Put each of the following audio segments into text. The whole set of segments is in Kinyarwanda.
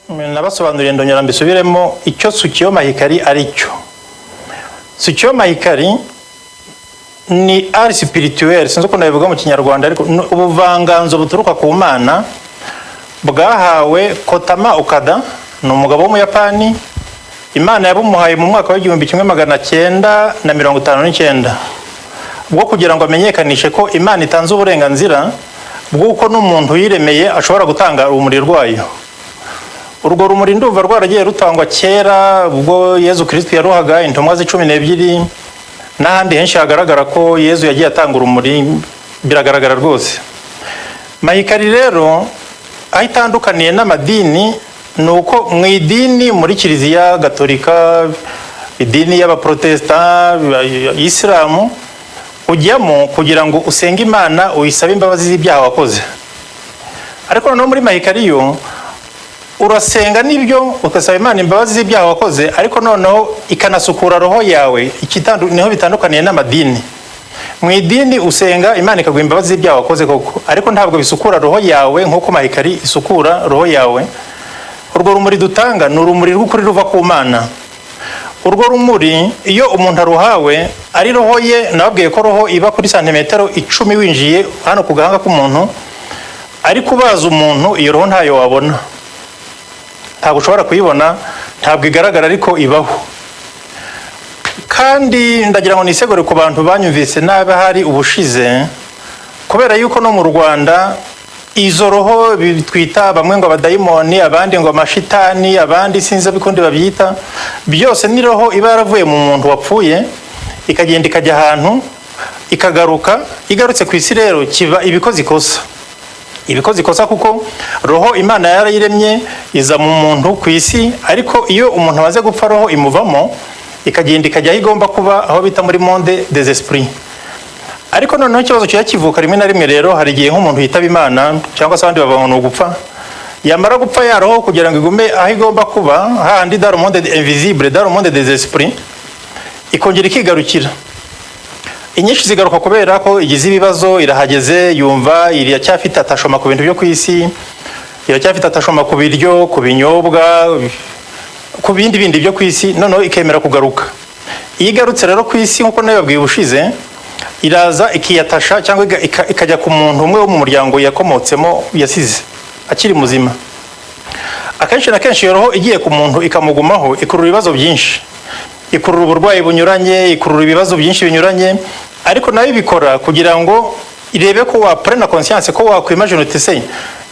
nabasobanuriye, ndongera mbisubiremo icyo Sukyo Mahikari ari cyo. Sukyo Mahikari ni art spirituel, sinzi uko nabivuga mu Kinyarwanda, ariko ni ubuvanganzo buturuka ku Mana bwahawe Kotama Okada. Ni umugabo w'Umuyapani. Imana yabumuhaye mu mwaka wa 1959 bwo kugira ngo amenyekanishe ko Imana itanze uburenganzira bw'uko n'umuntu yiremeye ashobora gutanga urumuri rwayo. Urwo rumuri ndumva rwaragiye rutangwa kera, ubwo Yezu Kristo yaruhaga intumwa ze 12, n'ahandi henshi hagaragara ko Yezu yagiye atanga urumuri, biragaragara rwose. Mahikari rero aho itandukaniye n'amadini ni uko mu idini, muri Kiliziya Gatolika, idini y'Abaprotestant, Isilamu, ujyamo kugira ngo usenge Imana, uyisabe imbabazi z'ibyaha wakoze. Ariko noneho muri Mahikari yo urasenga n'ibyo, ugasaba Imana imbabazi z'ibyaha wakoze, ariko noneho ikanasukura roho yawe. Niho bitandukaniye n'amadini. Mu idini usenga Imana ikaguha imbabazi z'ibyaha wakoze koko, ariko ntabwo bisukura roho yawe nk'uko Mahikari isukura roho yawe. Urwo rumuri dutanga ni urumuri rw'ukuri ruva ku Mana. Urwo rumuri iyo umuntu aruhawe ari roho ye, nababwiye ko roho iba kuri santimetero 10 winjiye hano ku gahanga k'umuntu, ariko ubaza umuntu iyo roho ntayo wabona, ntabwo ushobora kuyibona, ntabwo igaragara, ariko ibaho. Kandi ndagira ngo nisegure ku bantu banyumvise nabi hari ubushize, kubera yuko no mu Rwanda izo roho twita bamwe ngo abadayimoni, abandi ngo amashitani, abandi sinzi abikundi babyita, byose ni roho iba yaravuye mu muntu wapfuye, ikagenda ikajya ahantu ikagaruka. Igarutse ku isi rero kiba ibikoze ikosa, ibikoze ikosa, kuko roho Imana yarayiremye iza mu muntu ku isi, ariko iyo umuntu amaze gupfa roho imuvamo ikagenda ikajya aho igomba kuba, aho bita muri monde des esprits. Ariko noneho ikibazo kijya kivuka rimwe na rimwe rero, hari igihe nk'umuntu yitaba Imana, cyangwa se abandi bavuga ngo ni ugupfa, yamara gupfa ya roho kugira ngo igume aho igomba kuba hahandi dans le monde invisible, dans le monde des esprits, ikongera ikigarukira. Inyinshi zigaruka kubera ko igize ibibazo, irahageze, yumva iracyafite attachement ku bintu byo ku isi, iracyafite attachement ku biryo, ku binyobwa, ku bindi bindi byo ku isi, noneho ikemera kugaruka. Iyo igarutse rero ku isi, nk'uko nabibabwiye ubushize, iraza ikiyatasha cyangwa ikajya ku muntu umwe wo mu muryango yakomotsemo yasize akiri muzima. Akenshi na kenshi iyo roho igiye ku muntu ikamugumaho, ikurura ibibazo byinshi, ikurura uburwayi bunyuranye, ikurura ibibazo byinshi binyuranye. Ariko nayo ibikora kugira ngo irebe ko waprena conscience, ko wakwimagina uti: "Se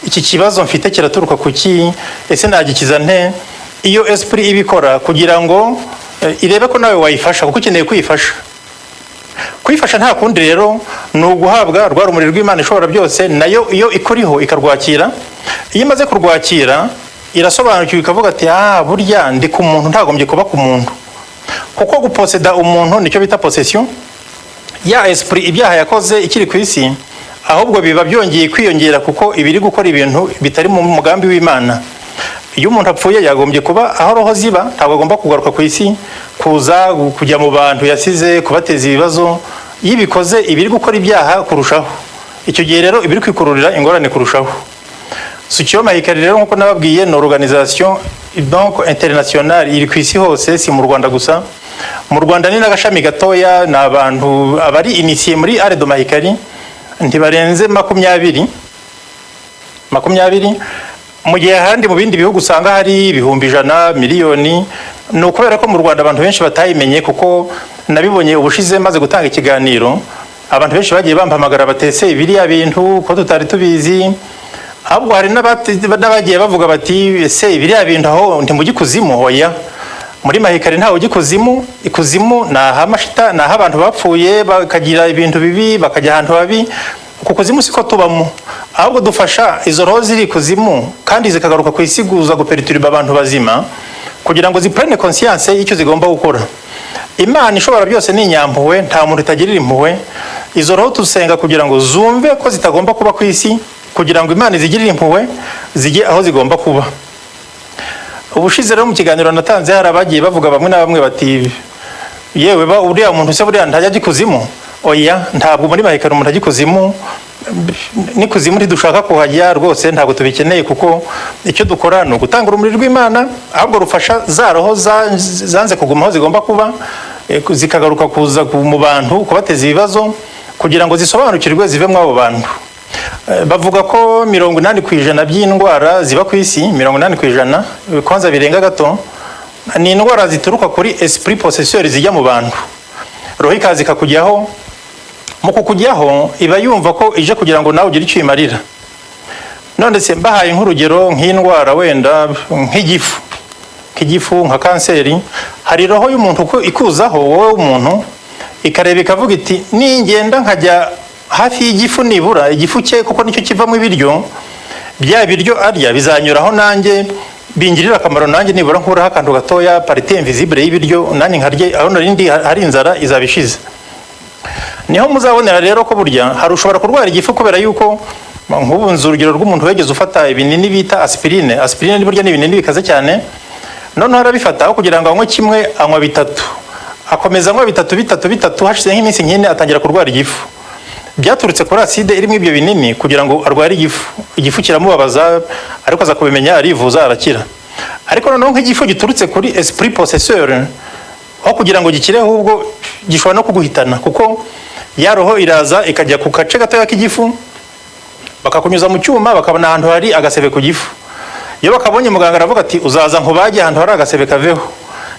iki kibazo mfite kiraturuka ku ki? Ese nagikiza nte?" Iyo esprit ibikora kugira ngo irebe ko nawe wayifasha, kuko ukeneye kwifasha. Kwifasha nta kundi rero ni uguhabwa rwa rumuri rw'Imana ishobora byose. Nayo iyo ikuriho ikarwakira, iyo imaze kurwakira irasobanukiwe, ikavuga ati: "Ah, burya ndi ku muntu, ntagombye kuba ku muntu." Kuko guposeda umuntu nicyo bita possession ya esprit. Ibyaha yakoze ikiri ku isi ahubwo biba byongeye kwiyongera, kuko ibiri gukora ibintu bitari mu mugambi w'Imana. Iyo umuntu apfuye yagombye kuba aho roho ziba, ntabwo agomba kugaruka ku isi kuza kujya mu bantu yasize kubateza ibibazo. Iyo ibikoze ibiri gukora ibyaha kurushaho. Icyo gihe rero ibiri kwikururira ingorane kurushaho. Sukyo Mahikari rero, nk'uko nababwiye, ni organisation donc internationale, iri ku isi hose, si mu Rwanda gusa. Mu Rwanda ni n'agashami gatoya, ni abantu abari initié muri art de Mahikari ntibarenze 20 20, mu gihe ahandi mu bindi bihugu usanga hari 100,000, miliyoni. Ni ukubera ko mu Rwanda abantu benshi batayimenye, kuko nabibonye ubushize maze gutanga ikiganiro, abantu benshi bagiye bampamagara batese biriya bintu ko tutari tubizi. Ahubwo hari n'abagiye bavuga bati: "Ese biriya bintu aho ntimujya ikuzimu?" Hoya, muri Mahikari ntawe ujya ikuzimu. Ikuzimu ni ahamashita, ni aho abantu bapfuye bakagira ibintu bibi, bakajya ahantu habi. Ku kuzimu siko tubamo, ahubwo dufasha izo roho ziri ikuzimu kandi zikagaruka ku isi kuza guperituriba abantu bazima, kugira ngo ziprene conscience y'icyo zigomba gukora. Imana ishobora byose ni inyampuhwe, nta muntu itagirira impuhwe. Izo roho tusenga kugira ngo zumve ko zitagomba kuba ku isi, kugira ngo Imana izigirire impuhwe zijye aho zigomba kuba. Ubushize rero mu kiganiro natanze hari abagiye bavuga bamwe na bamwe bati: "Yewe ba, uriya muntu se buriya ntajya ajya ikuzimu?" Oya, ntabwo muri Mahikari umuntu ajya ikuzimu. N'ikuzimu ntidushaka kuhajya rwose, ntabwo tubikeneye, kuko icyo dukora ni ugutanga urumuri rw'Imana, ahubwo rufasha za roho zanze kuguma aho zigomba kuba, zikagaruka kuza mu bantu kubateza ibibazo, kugira ngo zisobanukirwe zive muri abo bantu. Bavuga ko 80% by'indwara ziba ku isi, 80%, kwanza birenga gato, ni indwara zituruka kuri esprit possesseur zijya mu bantu. Roho ikaza ikakujyaho. Mu kukujyaho iba yumva ko ije kugira ngo nawe ugire icyo uyimarira. None se mbahaye nk'urugero, nk'indwara wenda nk'igifu, nka kanseri, hari roho y'umuntu ikuzaho wowe w'umuntu, ikareba ikavuga iti: "Ningenda nkajya hafi y'igifu, nibura igifu cye, kuko nicyo kivamo ibiryo, bya biryo arya bizanyuraho nanjye bingirira akamaro, nanjye nibura nkuraho akantu gatoya, partie invisible y'ibiryo, nanjye nkarye, aho narindi hari inzara izaba ishize." Niho muzabonera rero ko burya hari ushobora kurwara igifu kubera yuko nk'ubu nzi urugero rw'umuntu wegeze ufata ibinini bita aspirine. Aspirine ni burya ni ibinini bikaze cyane. Noneho arabifata, aho kugira ngo anywe kimwe anywa bitatu, akomeza anywa bitatu, bitatu, bitatu. Hashize nk'iminsi nk'ine atangira kurwara igifu. Byaturutse kuri acide irimo ibyo binini kugira ngo arware igifu. Igifu kiramubabaza, ariko aza kubimenya, arivuza, arakira. Ariko noneho nk'igifu giturutse kuri esprit possesseur, aho kugira ngo gikire ahubwo gishobora no kuguhitana, kuko ya roho iraza ikajya ku gace gatoya k'igifu, bakakunyuza mu cyuma, bakabona ahantu hari agasebe ku gifu. Iyo bakabonye, muganga aravuga ati: "Uzaza nkubage ahantu hari agasebe kaveho."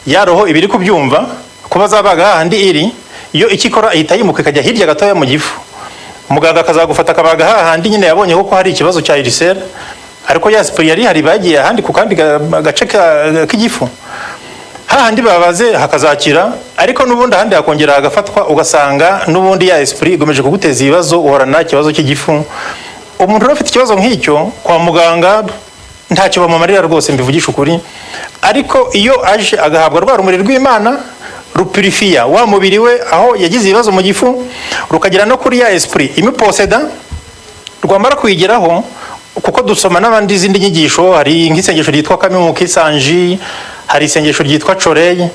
Ya roho iba iri kubyumva ko bazabaga hahandi iri. Iyo icyo ikora, ihita yimuka ikajya hirya gatoya mu gifu. Muganga akazagufata akabaga hahandi nyine yabonye ko hari ikibazo cya ulcère, ariko ya esprit yari ihari bagiye ahandi ku kandi gace k'igifu. Hahandi babaze hakazakira, ariko n'ubundi ahandi hakongera hagafatwa, ugasanga n'ubundi ya esprit ikomeje kuguteza ibibazo, uhorana ikibazo cy'igifu. Umuntu rero ufite ikibazo nk'icyo, kwa muganga ntacyo bamumarira rwose, mbivugisha ukuri. Ariko iyo aje agahabwa rwa rumuri rw'Imana, rupurifiya wa mubiri we aho yagize ibibazo mu gifu, rukagera no kuri ya esprit imuposeda. Rwamara kuyigeraho, kuko dusoma n'abandi izindi nyigisho, hari nk'isengesho ryitwa Kamimu Kisanji, hari isengesho ryitwa Chorei.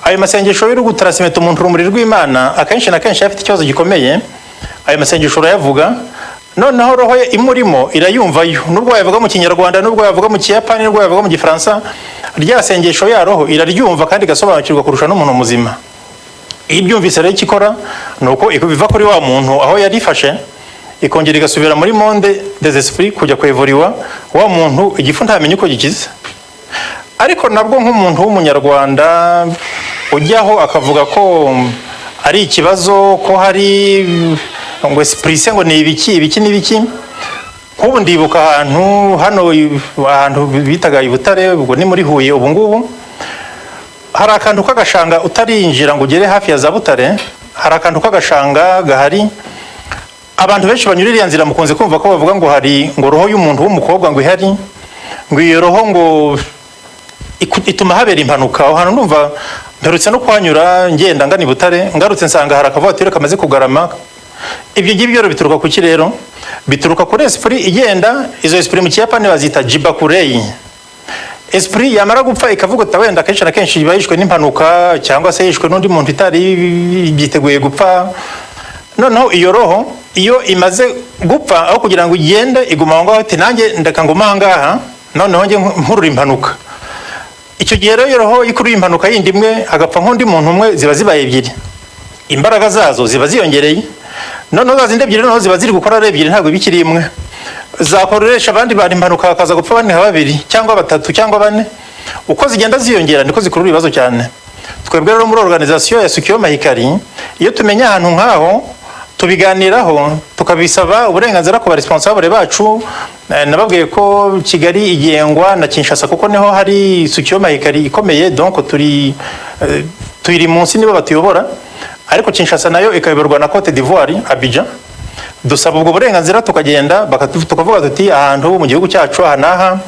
Ayo masengesho yo gutarasimeta umuntu urumuri rw'Imana, akenshi na kenshi iyo afite ikibazo gikomeye, ayo masengesho urayavuga, noneho roho ye imurimo irayumvayo. Nubwo wayavuga mu Kinyarwanda, nubwo wayavuga mu Kiyapani, nubwo wayavuga mu Gifaransa, rya sengesho ya roho iraryumva kandi igasobanukirwa kurusha n'umuntu muzima. Iyo ibyumvise rero, icyo ikora ni uko biva kuri wa muntu aho yarifashe, ikongera igasubira muri monde des esprits kujya kwevuriwa. Wa muntu igifu ntamenye uko gikize. Ariko nabwo nk'umuntu w'Umunyarwanda ujyaho akavuga ko ari ikibazo, ko hari ngo esprit se, ngo ni ibiki, ibiki n'ibiki. Nk'ubu ndibuka ahantu hano, ahantu bitaga i Butare, ubwo ni muri Huye ubu ngubu, hari akantu k'agashanga utarinjira ngo ugere hafi ya za Butare, hari akantu k'agashanga gahari. Abantu benshi banyura iriya nzira mukunze kumva ko bavuga ngo hari ngo roho y'umuntu w'umukobwa ngo ihari, ngo iyo roho ngo ituma habera impanuka aho hantu. Ndumva mperutse no kuhanyura ngenda ngana i Butare, ngarutse nsanga hari akavatire kamaze kugarama. Ibyo ngibyo rero bituruka ku ki? Rero bituruka kuri esprit igenda. Izo esprit mu Kiyapani bazita jibakurei. Esprit yamara gupfa ikavuga ati wenda akenshi na kenshi iba yishwe n'impanuka cyangwa se yishwe n'undi muntu itari byiteguye gupfa. Noneho iyo roho iyo imaze gupfa, aho kugira ngo igende, iguma aho ngaho, ati: "Nanjye ndeka nguma aha ngaha, noneho njye nkurura impanuka." Icyo gihe rero iyo roho ikuruye impanuka yindi imwe, hagapfa nk'undi muntu umwe, ziba zibaye ebyiri, imbaraga zazo ziba ziyongereye. Noneho za zindi ebyiri noneho ziba ziri gukora ari ebyiri, ntabwo bikiri imwe. Zakoresha abandi bantu impanuka, hakaza gupfa abandi nka babiri cyangwa batatu cyangwa bane. Uko zigenda ziyongera niko zikurura ibibazo cyane. Twebwe rero muri organisation ya Sukyo Mahikari, iyo tumenya ahantu nk'aho, tubiganiraho, tukabisaba uburenganzira ku baresponsable bacu. Nababwiye ko Kigali igengwa na Kinshasa, kuko niho hari Sukyo Mahikari ikomeye, donc turi tuyiri munsi, nibo batuyobora. Ariko Kinshasa nayo ikayoborwa na Cote d'Ivoire, Abidjan. Dusaba ubwo burenganzira, tukagenda, tukavuga tuti: "Ahantu mu gihugu cyacu aha n'aha,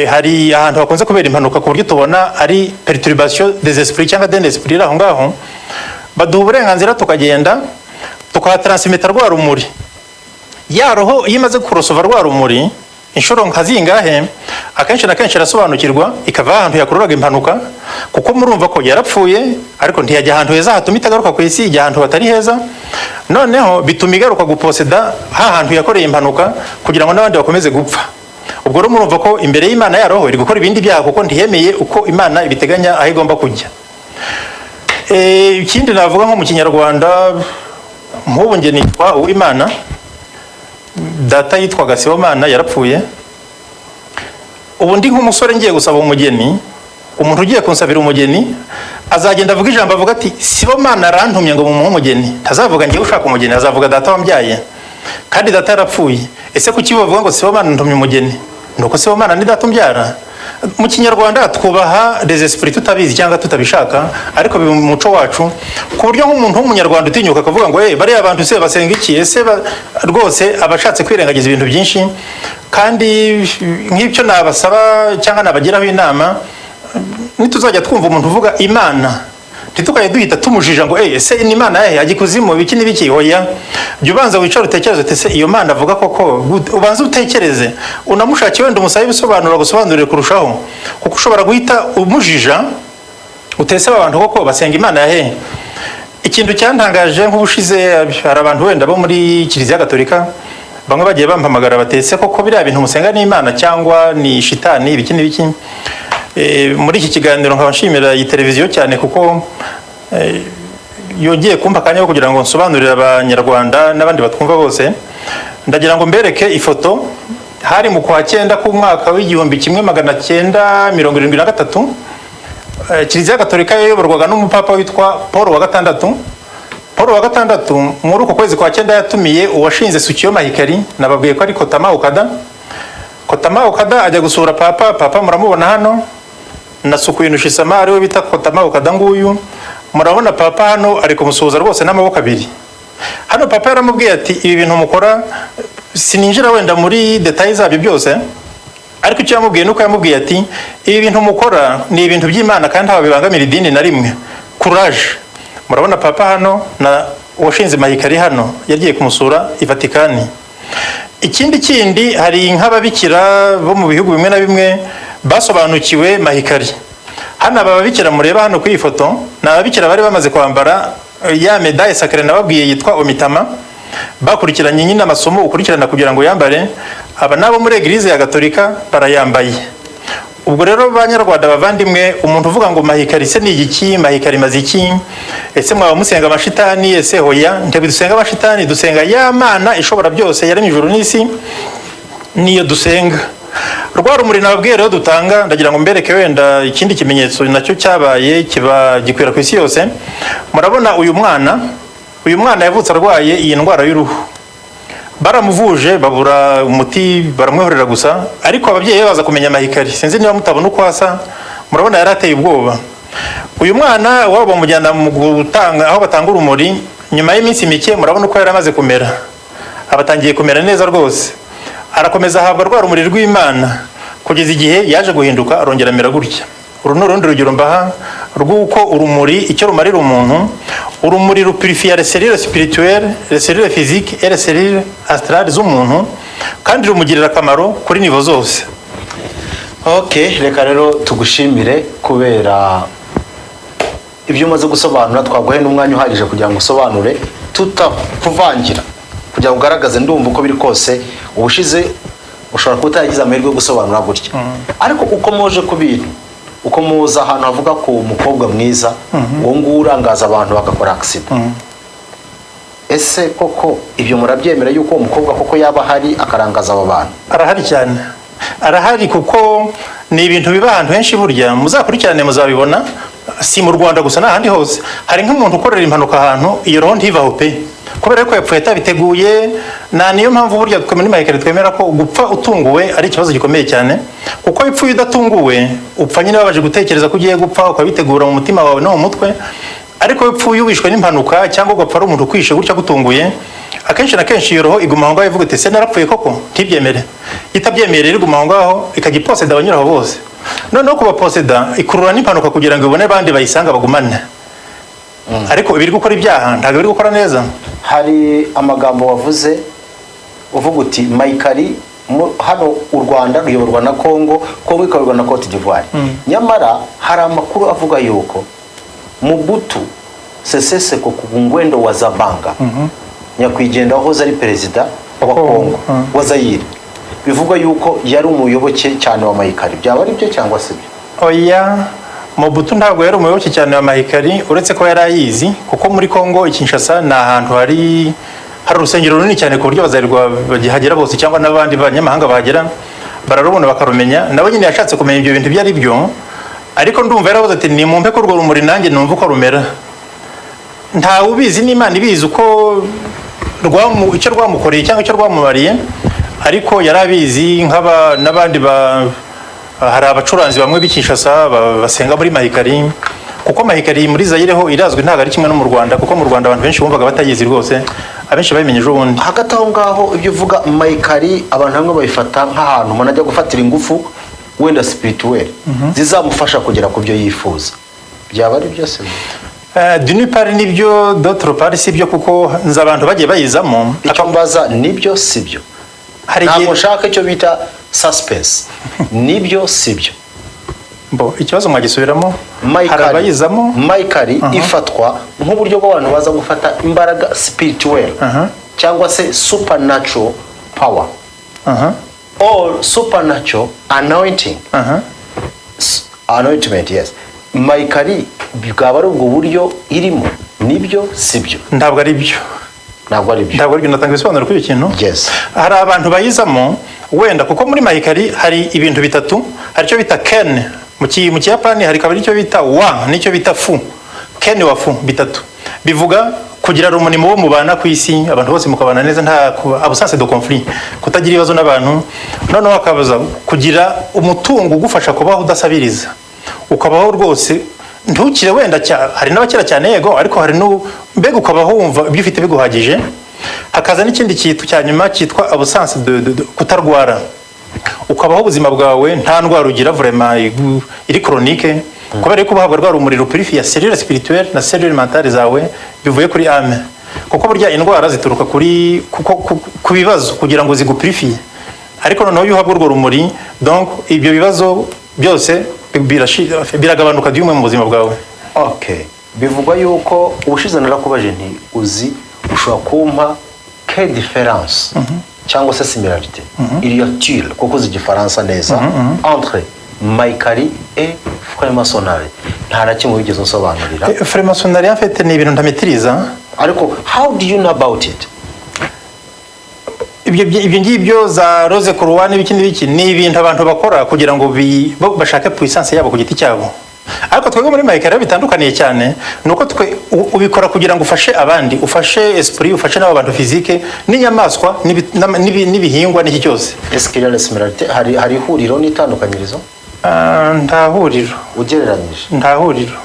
hari ahantu hakunze kubera impanuka, ku buryo tubona ari perturbation des esprits cyangwa d'un esprit iri aho ngaho." Baduha uburenganzira, tukagenda tukahatransmita rwa rumuri. Ya roho iyo imaze kurosova rwa rumuri inshuro nka zingahe, akenshi na kenshi irasobanukirwa, ikava ahantu yakururaga impanuka, kuko murumva ko yarapfuye ariko ntiyajya ahantu heza hatuma itagaruka ku isi, ijya ahantu hatari heza. Noneho bituma igaruka guposeda ha hantu yakoreye impanuka kugira ngo n'abandi bakomeze gupfa. Ubwo rero murumva ko imbere y'Imana ya roho iri gukora ibindi byaha, kuko ntiyemeye uko Imana ibiteganya aho igomba kujya. Ikindi navuga, nko mu Kinyarwanda, nk'ubu njye nitwa Uwimana, data yitwaga Sibomana, yarapfuye. Ubu ndi nk'umusore ngiye gusaba umugeni, umuntu ugiye kunsabira umugeni azagenda avuga ijambo, avuga ati: "Sibomana arantumye ngo mumuhe umugeni." Ntazavuga ngiye ushaka umugeni, azavuga data wambyaye, kandi data yarapfuye. Ese kuki bavuga ngo "Sibomana ntumye umugeni"? Nuko Sibomana ni data umbyara. Mu Kinyarwanda twubaha les esprits tutabizi cyangwa tutabishaka, ariko biri mu muco wacu, ku buryo nk'umuntu w'Umunyarwanda utinyuka akavuga ngo: "Hey, bariya bantu se basenga iki?" Ese rwose aba ashatse kwirengagiza ibintu byinshi. Kandi nk'ibyo nabasaba cyangwa nabagiraho inama, nituzajya twumva umuntu uvuga Imana, ntitukajya duhita tumujija ngo: "Eh, ese ni Imana yahe? Ajya ikuzimu, ibiki n'ibiki?" Oya, jya ubanza wicare utekereze uti: "Ese iyo Mana avuga koko gute?" Ubanze utekereze, unamushakiye wenda umusabe ibisobanuro, agusobanurire kurushaho, kuko ushobora guhita umujija utese aba bantu koko basenga Imana yahe? Ikintu cyantangaje, nk'ubushize hari abantu wenda bo muri Kiliziya Gatolika bamwe bagiye bampamagara batese: "Koko biriya bintu musenga ni Imana cyangwa ni shitani, ibiki n'ibiki?" Muri iki kiganiro nkaba nshimira iyi televiziyo cyane, kuko yongeye kumpa akanya ko kugira ngo nsobanurire Abanyarwanda n'abandi batwumva bose. Ndagira ngo mbereke ifoto. Hari mu kwa cyenda k'umwaka w'1973. Kiliziya Gatolika yayoborwaga n'umupapa witwa Paul wa gatandatu. Paul wa gatandatu muri uko kwezi kwa cyenda yatumiye uwashinze Sukyo Mahikari, nababwiye ko ari Kotama Okada. Kotama Okada ajya gusura papa. Papa muramubona hano na Sukuyinushisama, ariwe bita Kotama Okada nguyu. Murabona papa hano ari kumusuhuza rwose n'amaboko abiri. Hano papa yaramubwiye ati: "Ibi bintu mukora," sininjira wenda muri détails zabyo byose, ariko icyo yamubwiye nuko yamubwiye ati: "Ibi bintu mukora ni ibintu by'Imana kandi ntabwo bibangamira idini na rimwe, courage." Murabona papa hano na uwashinze Mahikari hano yagiye kumusura i Vatikani. Ikindi kindi, hari nk'ababikira bo mu bihugu bimwe na bimwe basobanukiwe Mahikari. Hano aba babikira mureba hano kuri iyi foto ni ababikira bari bamaze kwambara ya médaille sacrée nababwiye yitwa omitama, bakurikiranye nyine amasomo ukurikirana kugira ngo yambare. Aba nabo muri Église ya Gatolika barayambaye. Ubwo rero, Banyarwanda bavandimwe, umuntu uvuga ngo: "Mahikari se ni igiki? Mahikari imaze iki? Ese mwaba musenga amashitani?" Ese hoya, ntabwo dusenga amashitani, dusenga ya Mana ishobora byose yaremye ijuru n'isi, niyo dusenga. Rwa rumuri nababwiye rero dutanga, ndagira ngo mbereke wenda ikindi kimenyetso nacyo cyabaye kiba gikwira ku isi yose. Murabona uyu mwana, uyu mwana yavutse arwaye iyi ndwara y'uruhu. Baramuvuje babura umuti, baramwihorera gusa, ariko ababyeyi be baza kumenya Mahikari. Sinzi niba mutabona uko asa, murabona yari ateye ubwoba. Uyu mwana wabo bamujyana mu gutanga, aho batanga urumuri. Nyuma y'iminsi mike murabona uko yari amaze kumera, abatangiye kumera neza rwose. Arakomeza ahabwa rwa rumuri rw'Imana kugeza igihe yaje guhinduka, arongera amera gutya. Uru ni urundi rugero mbaha rw'uko urumuri icyo rumarira umuntu. Urumuri rupurifiya les cellules spirituelles, les cellules physiques et les cellules astrales z'umuntu, kandi rumugirira akamaro kuri niveau zose. Ok, reka rero tugushimire kubera ibyo umaze gusobanura. Twaguhe n'umwanya uhagije kugira ngo usobanure tutakuvangira, kugira ngo ugaragaze. Ndumva uko biri kose ubushize ushobora kuba utaragize amahirwe yo gusobanura gutya, ariko ukomoje ku bintu, ukomoza ahantu havuga ku mukobwa mwiza, uwo nguwo urangaza abantu bagakora accident. Ese koko ibyo murabyemera yuko uwo mukobwa koko yaba ahari akarangaza abo bantu? Arahari cyane, arahari, kuko ni ibintu biba ahantu henshi. Burya muzakurikirane muzabibona, si mu Rwanda gusa, n'ahandi hose. Hari nk'umuntu ukorera impanuka ahantu, iyo roho ntivaho pe, kubera ko yapfuye atabiteguye. Na niyo mpamvu burya twe muri Mahikari twemera ko gupfa utunguwe ari ikibazo gikomeye cyane, kuko iyo upfuye udatunguwe upfa nyine wabanje gutekereza ko ugiye gupfa, ukabitegura mu mutima wawe no mu mutwe. Ariko iyo upfuye wishwe n'impanuka cyangwa ugapfa ari umuntu ukwishe gutya agutunguye, akenshi na kenshi iyo roho iguma aho ngaho ivuga iti: "Se narapfuye koko?" Ntibyemere. Itabyemeye rero iguma aho ngaho, ikajya iposeda abanyura aho bose. Noneho kubaposeda, ikurura n'impanuka kugira ngo ibone abandi bayisanga bagumane. Ariko ibiri gukora ibyaha, ntabwo biri gukora neza. Hari amagambo wavuze uvuga uti Mayikari hano u Rwanda ruyoborwa na Congo, Congo ikayoborwa na Cote d'Ivoire. Nyamara hari amakuru avuga yuko Mobutu Sese Seko ku Ngwendo wa Zabanga Nyakwigendera wahoze ari perezida wa Wa Congo, Kongo, wa Zayire, bivugwa yuko yari umuyoboke cyane wa Mahikari. Byaba ari byo cyangwa se byo? Oya, Mobutu ntabwo yari umuyoboke cyane wa Mahikari, uretse ko yari ayizi, kuko muri Congo i Kinshasa ni ahantu hari urusengero runini cyane, ku buryo abazayirwa bagihagera bose cyangwa n'abandi banyamahanga bahagera bararubona bakarumenya. Nawe nyine yashatse kumenya ibyo bintu ibyo ari byo, ariko ndumva yaravuze ati: "Nimumpe ko urwo rumuri nanjye numva uko rumera." Ntawe ubizi, n'Imana ibizi uko icyo rwamukoreye cyangwa icyo rwamubariye, ariko yari abizi nk'aba n'abandi ba hari abacuranzi bamwe b'i Kinshasa basenga muri Mahikari, kuko Mahikari muri Zaire ho irazwi, ntabwo ari kimwe no mu Rwanda, kuko mu Rwanda abantu benshi bumvaga batayizi rwose, abenshi babimenye ejo bundi. Hagati aho ngaho, ibyo uvuga, Mayikari abantu bamwe babifata nk'ahantu umuntu ajya gufatira ingufu wenda spirituel zizamufasha kugera ku byo yifuza. Byaba ari byo se? D'une part nibyo, d'autre part si byo, kuko nzi abantu bagiye bayizamo. Icyo mbaza, nibyo si byo? Hari Ntabwo igihe nshaka icyo bita suspense. Nibyo si byo? Bo, ikibazo mwagisubiramo? Hari Mayikari abayizamo. Mayikari ifatwa nk'uburyo bw'abantu baza gufata imbaraga spirituel cyangwa se supernatural power or supernatural anointing, anointment, yes. Mayikari bwaba ari ubwo buryo irimo, nibyo si byo? Ntabwo ari byo. Ntabwo ari byo? Ntabwo ari byo. Natanga ibisobanuro kuri icyo kintu. Yes. Hari abantu bayizamo wenda, kuko muri Mahikari hari ibintu bitatu: hari icyo bita ken mu Kiyapani, hari kabiri icyo bita wa n'icyo bita fu. Ken wa fu bitatu bivuga kugira rumuri mu bo mubana ku isi, abantu bose mukabana neza, nta absence de conflit, kutagira ibibazo n'abantu. Noneho hakabaza kugira umutungo ugufasha kubaho udasabiriza, ukabaho rwose ntukire wenda hari n'abakira cyane, yego, ariko hari n'ubu mbega ukabaho wumva ibyo ufite biguhagije. Hakaza n'ikindi kintu cya nyuma cyitwa absence de kutarwara, ukabaho ubuzima bwawe nta ndwara ugira vraiment iri chronique, kubera yuko ubahabwa rwa rumuri rupurifiya cellule spirituelle na cellule mentale zawe bivuye kuri âme, kuko burya indwara zituruka kuri ku bibazo kugira ngo zigupurifiye. Ariko noneho iyo uhabwa urwo rumuri, donc ibyo bibazo byose biragabanuka by'umwe mu buzima bwawe. Okay, bivugwa yuko ubushize narakubaje nti uzi ushobora kumpa quelle différence cyangwa se similarité il y a-t-il, kuko uzi Igifaransa neza, entre Maikari et franc-maçonnerie? Nta na kimwe wigeze unsobanurira. Franc-maçonnerie en fait ni ibintu ntametiriza. Ariko how do you know about it? Ibyo ngibyo za rose croix n'ibiki n'ibiki ni ibintu abantu bakora kugira ngo bo bashake puissance yabo ku giti cyabo. Ariko twebwe muri Mahikari rero bitandukaniye cyane ni uko twe ubikora kugira ngo ufashe abandi, ufashe esprit, ufashe n'abo bantu physique n'inyamaswa n'ibihingwa n'iki cyose. Est-ce qu'il y a la similarité? Hari ihuriro n'itandukanyirizo? Ah, nta huriro. Ugereranyije. Nta huriro,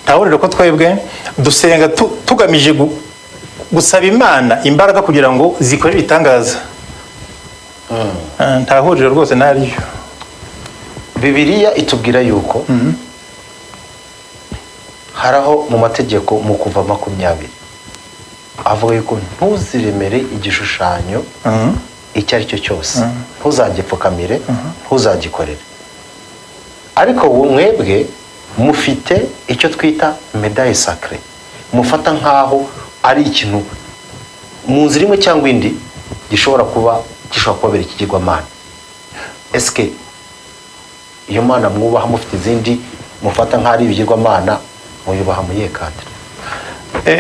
nta huriro, ko twebwe dusenga tugamije gusaba Imana imbaraga kugira ngo zikore ibitangaza. Ah, nta huriro rwose naryo. Bibiliya itubwira yuko hari aho mu mategeko mu Kuva 20 avuga yuko ntuziremere igishushanyo icyo ari cyo cyose, ntuzagipfukamire, ntuzagikorere. Ariko ubu mwebwe mufite icyo twita médaille sacrée, mufata nk'aho ari ikintu mu nzira imwe cyangwa indi gishobora kubabera ikigirwamana. Esike iyo mana mwubaha, mufite izindi mufata nk'aho ari ibigirwamana, muyubaha mu yihe cadre?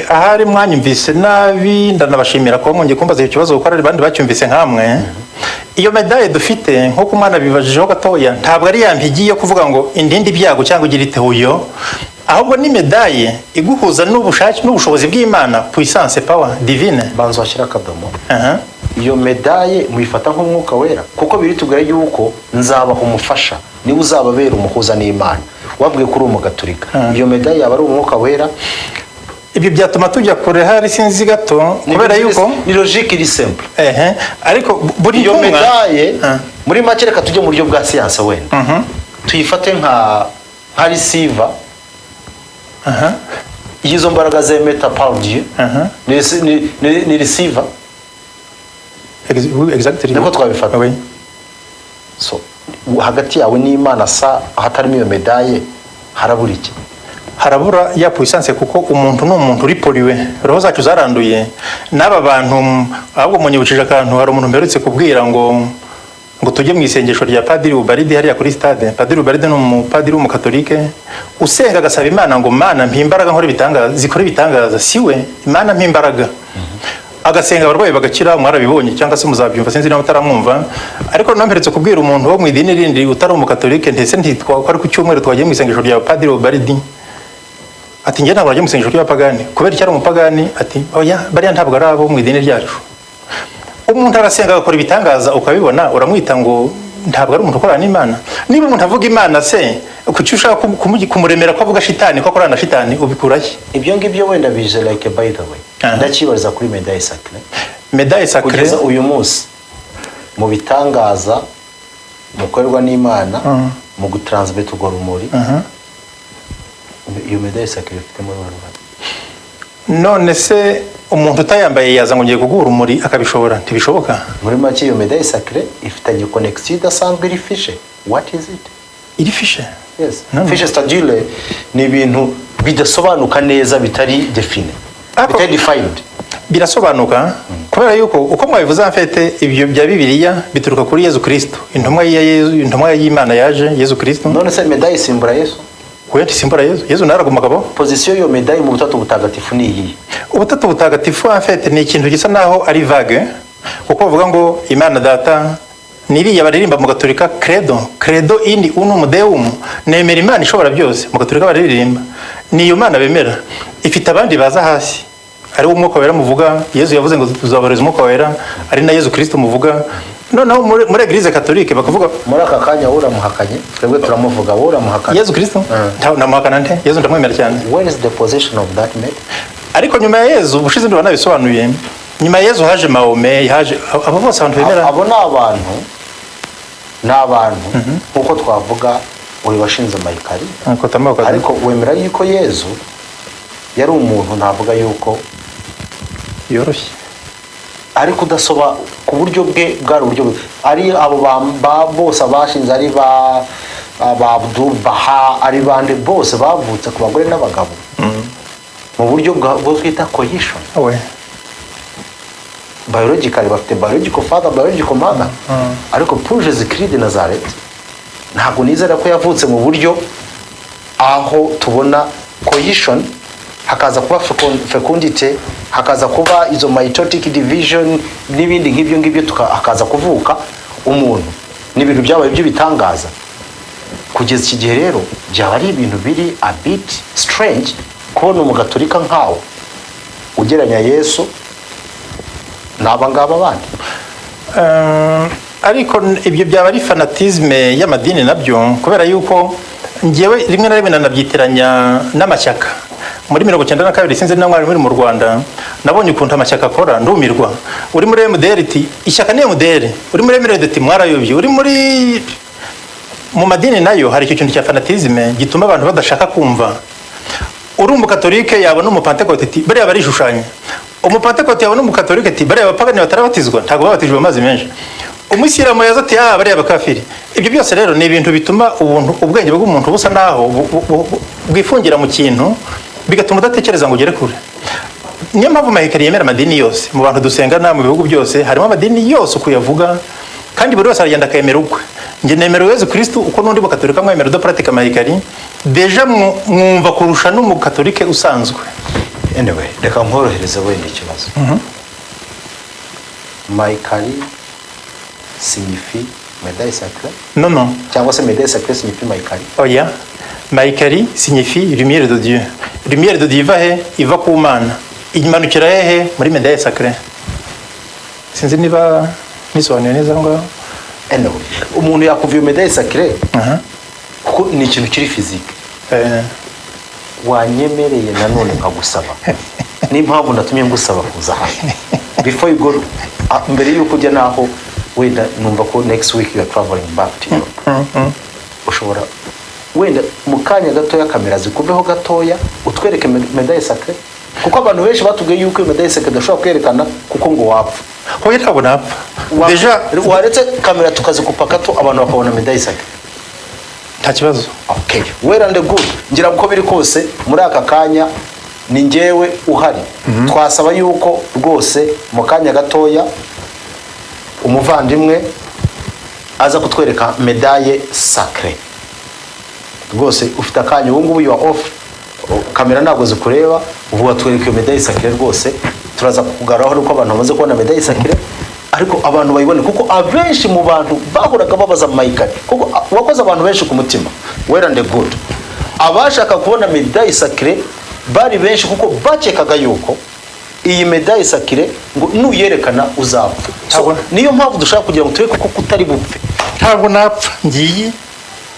Ahari mwanyumvise nabi, ndanabashimira kuba mwongeye kumbaza icyo kibazo, kuko hari abandi bacyumvise nkamwe. Iyo médaille dufite, nk'uko umwana bibajijeho gatoya, ntabwo ari ya mpigi yo kuvuga ngo indinde ibyago cyangwa ugire itehuyo, ahubwo ni médaille iguhuza n'ubushake n'ubushobozi bw'Imana, puissance, power divine. Banza washyira akadomo. Aha. Iyo médaille muyifata nk'Umwuka Wera, kuko biritubwira yuko nzabaha umufasha, niwe uzababera umuhuza n'Imana. Wabwiye ko uri Umugaturika, iyo médaille yaba ari Umwuka Wera? Ibyo byatuma tujya kure hari sinzi gato, kubera yuko Ni logique iri simple. Ehe, ariko buri Iyo ntumwa médaille, Ah. muri make, reka tujye mu buryo bwa siyanse wenda, tuyifate nka receiver y'izo mbaraga zemeta par Dieu. Ni receiver. Oui, exactly. Niko twabifata. Oui. So hagati yawe n'Imana sa hatarimo iyo médaille harabura iki? Harabura ya puissance, kuko umuntu ni umuntu uri pollué, roho zacu zaranduye. N'aba bantu ahubwo munyibukije akantu. Hari umuntu mperutse kubwira ngo tujye mu isengesho rya Padiri Ubaridi hariya kuri stade. Padiri Ubaridi ni umupadiri w'umukatolike usenga agasaba Imana ngo: "Mana, mpa imbaraga nkore ibitangaza, zikore ibitangaza." Si we, "Imana, mpa imbaraga." Agasenga, abarwayi bagakira. Mwarabibonye cyangwa se muzabyumva, sinzi niba mutaramwumva. Ariko noneho mperutse kubwira umuntu wo mu idini rindi utari umukatolike, ndetse ntitwa ko ari ku cyumweru twagiye mu isengesho rya Padiri Ubaridi. Ati: "Njye ntabwo najya mu isengesho ry'abapagani." Kubera icyo ari umupagani? Ati: "Oya, bariya ntabwo ari abo mu idini ryacu." Umuntu arasenga agakora ibitangaza ukabibona, uramwita ngo ntabwo ari umuntu ukorana n'Imana. Niba umuntu avuga Imana se, kuki ushaka kumuremera ko avuga shitani, ko akorana na shitani? Ubikurahe? Ibyo ngibyo wenda bije like by the way. Ndakibariza kuri médaille sacrée. Médaille sacrée. Kugeza uyu munsi, mu bitangaza mukorerwa n'Imana mu gutransmit urwo rumuri, iyo médaille sacrée ifitemo uruhare? None se umuntu utayambaye yaza ngo ngiye kuguha urumuri akabishobora? Ntibishoboka. Muri make, iyo médaille sacrée ifitanye connexion idasanzwe iri fiché. What is it? Iri fiché? Yes. No, no. Fiché, c'est-à-dire ni ibintu bidasobanuka neza, bitari défini, bitari defined. Birasobanuka, kubera yuko uko mwabivuze, en fait, ibyo bya Bibiliya bituruka kuri Yezu Kristo, intumwa ya Yezu, intumwa y'Imana yaje, Yezu Kristo. None se médaille isimbura Yesu? Oya, ntisimbura Yezu. Yezu nawe araguma akabaho. Position y'iyo médaille mu Butatu Butagatifu ni iyihe? Ubutatu Butagatifu, en fait, ni ikintu gisa naho ari vague, kuko bavuga ngo Imana Data niriya baririmba mu Gatolika, credo, "Credo in unum Deum", nemera Imana ishobora byose. Mu Gatolika bararirimba, ni iyo Mana bemera ifite abandi baza hasi, ari wo Umwuka Wera muvuga. Yezu yavuze ngo tuzaboreza Umwuka Wera, ari na Yezu Kristo muvuga. Noneho muri Église catholique bakavuga Muri aka kanya wowe uramuhakanye, twebwe turamuvuga, wowe uramuhakanye. Yezu Kristo? Namuhakana nte? Yezu ndamwemera cyane. Where is the position of that man? Ariko nyuma ya Yezu, ubushize ndabona nabisobanuye, nyuma ya Yezu haje Mahome, haje abo bose abantu bemera. Abo ni abantu, ni abantu nk'uko twavuga uyu washinze Mahikari. Kotama. Ariko wemera yuko Yezu yari umuntu, ntavuga yuko yoroshye. Ariko udasoba ku buryo bwe bwari uburyo bwe. Ari abo bose abashinze, ari ba Abdul Baha, ari bande bose, bavutse ku bagore n'abagabo mu buryo bwo twita coition. We. Biologically bafite biological father, biological mother, ariko pour Jésus Christ de Nazareth ntabwo nizera ko yavutse mu buryo aho tubona coition, hakaza kuba fecundity, hakaza kuba izo mitotic division n'ibindi nk'ibyo ngibyo, hakaza kuvuka umuntu. Ni ibintu byabaye by'ibitangaza. Kugeza iki gihe rero byaba ari ibintu biri a bit strange kubona umugatolika nkawe ugeranya Yesu n'aba ngaba bandi. Ariko ibyo byaba ari fanatisme y'amadini nabyo, kubera yuko ngewe rimwe na rimwe nanabyitiranya n'amashyaka. Muri 92, sinzi na mwari muri mu Rwanda, nabonye ukuntu amashyaka akora ndumirwa. Uri muri MDR iti ishyaka ni MDR, uri muri MRD ati mwarayobye, uri muri mu madini nayo hari icyo kintu cya fanatisme gituma abantu badashaka kumva. Uri umukatolike yabona umupantekote ati bariya barishushanya, umupantekote yabona umukatolike ati bariya abapagani batarabatizwa, ntabwo babatijwe mu mazi menshi, umuyisilamu yaza ati ah, bariya bakafiri. Ibyo byose rero ni ibintu bituma ubuntu, ubwenge bw'umuntu busa naho bwifungira mu kintu, bigatuma udatekereza ngo ugere kure. Niyo mpamvu Mahikari yemera amadini yose. Mu bantu dusengana mu bihugu byose harimo amadini yose uko uyavuga, kandi buri wese aragenda akemera ukwe. Njye nemera Yezu Kristu uko n'undi mukatolika mwemera udapratika Mahikari, déjà mwumva kurusha n'umukatolike usanzwe. Anyway, reka nkorohereze wenda ikibazo. Mahikari signifie médaille sacrée? Non. Cyangwa se médaille sacrée signifie Mahikari? Oya, Mahikari signifie lumière de Dieu. Lumière de Dieu iva he? Iva ku Mana, imanukira hehe? Muri médaille sacrée. Sinzi niba nisobanuye neza aho ngaho. Anyway, umuntu yakuva iyo médaille sacrée, Aha. kuko ni ikintu kiri physique. Wanyemereye nanone nkagusaba, n'impamvu natumye ngusaba kuza hano, before you go, mbere y'uko ujya naho wenda numva ko next week you are traveling back to Europe, ushobora wenda mu kanya gatoya kamera zikuveho gatoya, utwereke médaille sacrée, kuko abantu benshi batubwiye yuko iyo médaille sacrée udashobora kwerekana kuko ngo wapfa. Hoya, ntabwo napfa. Déjà Waretse kamera tukazikupa gato, abantu bakabona médaille sacrée. Nta kibazo. Okay, well and good. Ngira ngo uko biri kose, muri aka kanya ni njyewe uhari. Twasaba yuko rwose mu kanya gatoya umuvandimwe aza kutwereka médaille sacrée. Rwose ufite akanya ubu ngubu, you are off, kamera ntabwo zikureba ubu. Watwereka iyo médaille sacrée rwose, turaza kukugaruraho nuko abantu bamaze kubona médaille sacrée, ariko abantu bayibone, kuko abenshi mu bantu bahoraga babaza Mayikari, kuko wakoze abantu benshi ku mutima. Well and good. Abashaka kubona médaille sacrée bari benshi, kuko bakekaga yuko iyi médaille sacrée ngo nuyerekana uzapfa. So, niyo mpamvu dushaka kugira ngo tureke ko kutari bupfe. Ntabwo napfa, ngiye.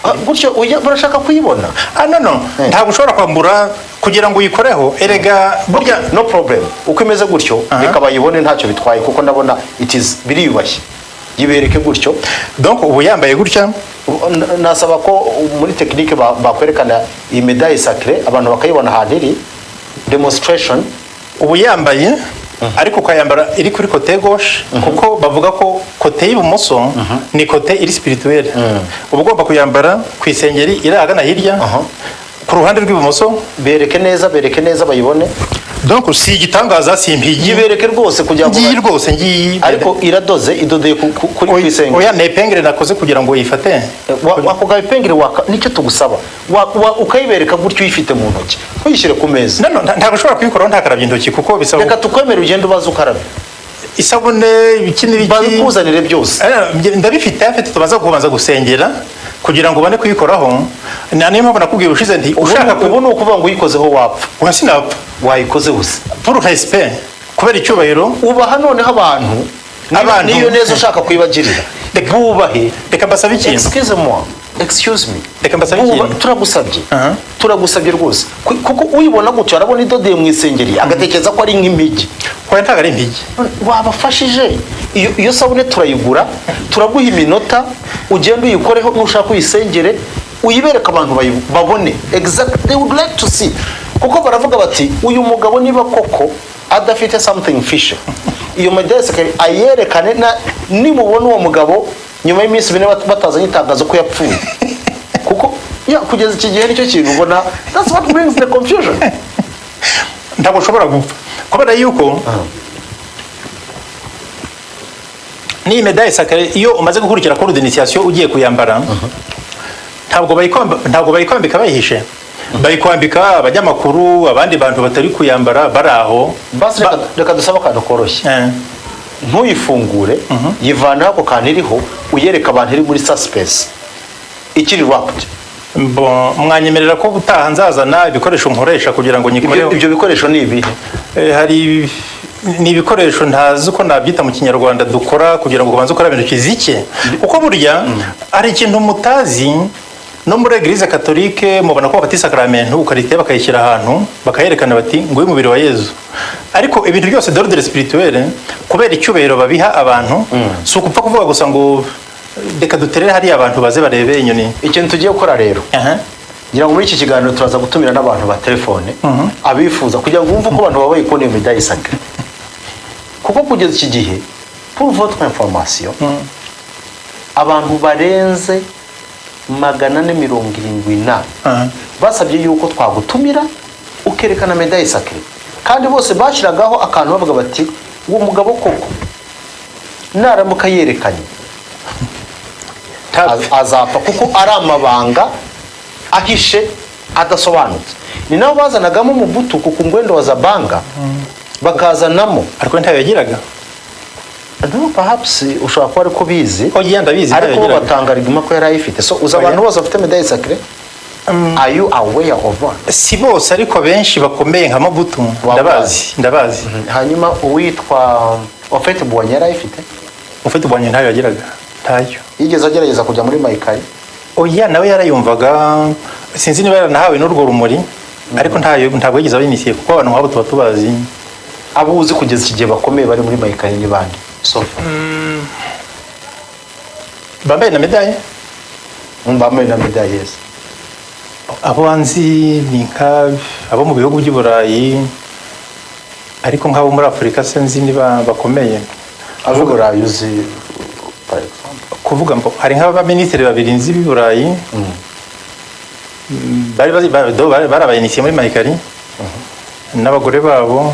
Ah, gutyo barashaka kuyibona. Ah, no. Ntabwo ushobora kwambura kugira ngo uyikoreho erega burya. No problem, uko imeze gutyo, reka bayibone, ntacyo bitwaye, kuko ndabona it is biriyubashye. Yibereke gutyo. Donc ubu yambaye gutya. Nasaba ko muri technique bakwerekana iyi médaille sacrée, abantu bakayibona ahantu iri, demonstration. Ubu yambaye, ariko ukayambara iri kuri côté gauche, kuko bavuga ko côté y'ibumoso ni côté iri spirituelle. Uba ugomba kuyambara ku isengeri iri ahagana hirya, ku ruhande rw'ibumoso. Bereke neza, bereke neza bayibone. Donc si igitangaza, si impigi. Yibereke rwose kugira ngo Ngiyi rwose, ngiyi. Ariko iradoze, idodeye kuri ku isengeri? Oya, ni épingle nakoze kugira ngo uyifate. Ako ga épingle waka nicyo tugusaba. Ukayibereka gutyo uyifite mu ntoki, ntuyishyire ku meza. No, ntabwo ushobora kuyikoraho ntakarabye intoki, kuko bisaba Reka tukwemere ugende ubaze ukarabe. isabune, ibiki n'ibiki. Babikuzanire byose. Ndabifite afite, tubanza kubanza gusengera kugira ngo ubone kuyikoraho. Niyo mpamvu nakubwiye ubushize nti ushaka Ubu ni ukuvuga ngo uyikozeho wapfa? Oya, sinapfa. Wayikozeho se? Pour respect, kubera icyubahiro. Ubaha noneho abantu. Abantu. Niyo neza ushaka kuyibagirira, bubahe. Reka mbasabe ikintu. Excuse moi, excuse me. Reka mbasabe ikintu. Turagusabye. Turagusabye rwose. Kuko uyibona gutyo arabona idodeye mu isengeri, agatekereza ko ari nk'impigi. Oya, ntabwo ari impigi. Wabafashije, iyo sabune turayigura, turaguha iminota ugende uyikoreho, nushaka uyisengere, uyibereke abantu babone. Exact, they would like to see, kuko baravuga bati uyu mugabo niba koko adafite something fishy, iyo médaille ayerekane. Na nimubona uwo mugabo nyuma y'iminsi 4 batazanye itangazo ko yapfuye, kuko ya kugeza iki gihe nicyo kintu ubona, that's what brings the confusion. Ntabwo ushobora gupfa, kubera yuko n'iyi médaille sacrée, iyo umaze gukurikira cours d'initiation ugiye kuyambara, ntabwo bayikwambika bayihishe, bayikwambika abanyamakuru, abandi bantu batari kuyambara bari aho. Basi reka dusabe akantu koroshye. Ntuyifungure, yivaneho ako kantu iriho, uyereke abantu iri muri suspense, ikiri wrapped. Bon, mwanyemerera ko ubutaha nzazana ibikoresho nkoresha kugira ngo nyikoreho. Ibyo bikoresho ni ibihe? Hari ni ibikoresho ntazi uko nabyita mu Kinyarwanda, dukora kugira ngo ubanze ukora ibintu kizike, kuko burya hari ikintu mutazi. No muri Église catholique mubona ko bafata isakaramentu ukarite, bakayishyira ahantu, bakayerekana bati nguyu umubiri wa Yezu. Ariko ibintu byose d'ordre spirituel, kubera icyubahiro babiha abantu, si ukupfa kuvuga gusa ngo reka duterere hariya abantu baze barebe inyoni. Ikintu tugiye gukora rero, ngira ngo muri iki kiganiro turaza gutumira n'abantu ba telefone, abifuza kugira ngo bumve uko abantu babaye kubona iyo médaille sacrée, kuko kugeza iki gihe, pour votre information, abantu barenze 470 na basabye yuko twagutumira ukerekana médaille sacrée, kandi bose bashyiragaho akantu bavuga bati uwo mugabo koko naramuka yerekanye azapfa, kuko ari amabanga ahishe adasobanutse. Ni nabo bazanagamo Mobutu ku ngwendo wa Zabanga, bakazanamo. Ariko ntayo yagiraga. No, perhaps ushobora kuba ariko bizi. Oya, ndabizi, ntayo Ariko bo yagiraga. batanga riguma ko yari ayifite. So uzi Oya. abantu bose bafite médaille sacrée, are you aware of one? Si bose, ariko benshi bakomeye nka Mobutu ndabazi, ndabazi. Hanyuma uwitwa Houphouët-Boigny yari ayifite? Ufite ubonye, ntayo yagiraga, ntayo. Yigeze agerageza kujya muri Mahikari? Oya, nawe yarayumvaga, sinzi niba yaranahawe n'urwo rumuri, ariko ntayo, ntabwo yigeze abinisiye, kuko abantu nk'abo tuba tubazi. Abo uzi kugeza iki gihe bakomeye bari muri Mahikari ni bande so far? Bambaye na médaille? Bambaye na médaille, yes. Abo nzi ni nka abo mu bihugu by'i Burayi, ariko nk'abo muri Afurika sinzi niba bakomeye. Abo Burayi uzi, par exemple? Kuvuga ngo hari nk'abaminisitiri babiri nzi b'i Burayi. Bari bari aba initiés muri Mahikari n'abagore babo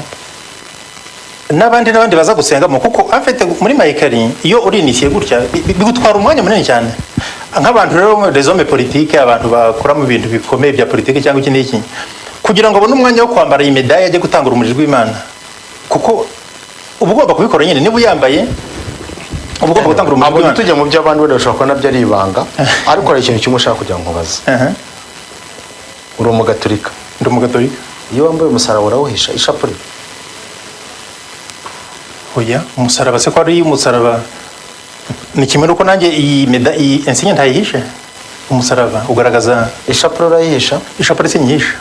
n'abandi n'abandi baza gusengamo, kuko afite muri Mahikari iyo uri initié gutya bigutwara umwanya munini cyane. Nk'abantu rero, les hommes politiques, abantu bakora mu bintu bikomeye bya politike cyangwa iki n'iki, kugira ngo abone umwanya wo kwambara iyi médaille ajye gutanga urumuri rw'Imana, kuko uba ugomba kubikora nyine. Niba uyambaye, uba ugomba gutanga urumuri Abo rw'Imana. Ntitujya mu by'abandi, wenda bashobora kuba nabyo ari ibanga, ariko hari ikintu kimwe ushaka kugira ngo nkubaze. Uri umugaturika? Ndi umugatolika. Iyo wambaye umusaraba urawuhisha ishapure? Oya, umusaraba se ko ari umusaraba, ni kimwe nuko nanjye iyi médaille, iyi insigne ntayihishe. Umusaraba ugaragaza Ishapure urayihisha? Ishapure sinyihisha.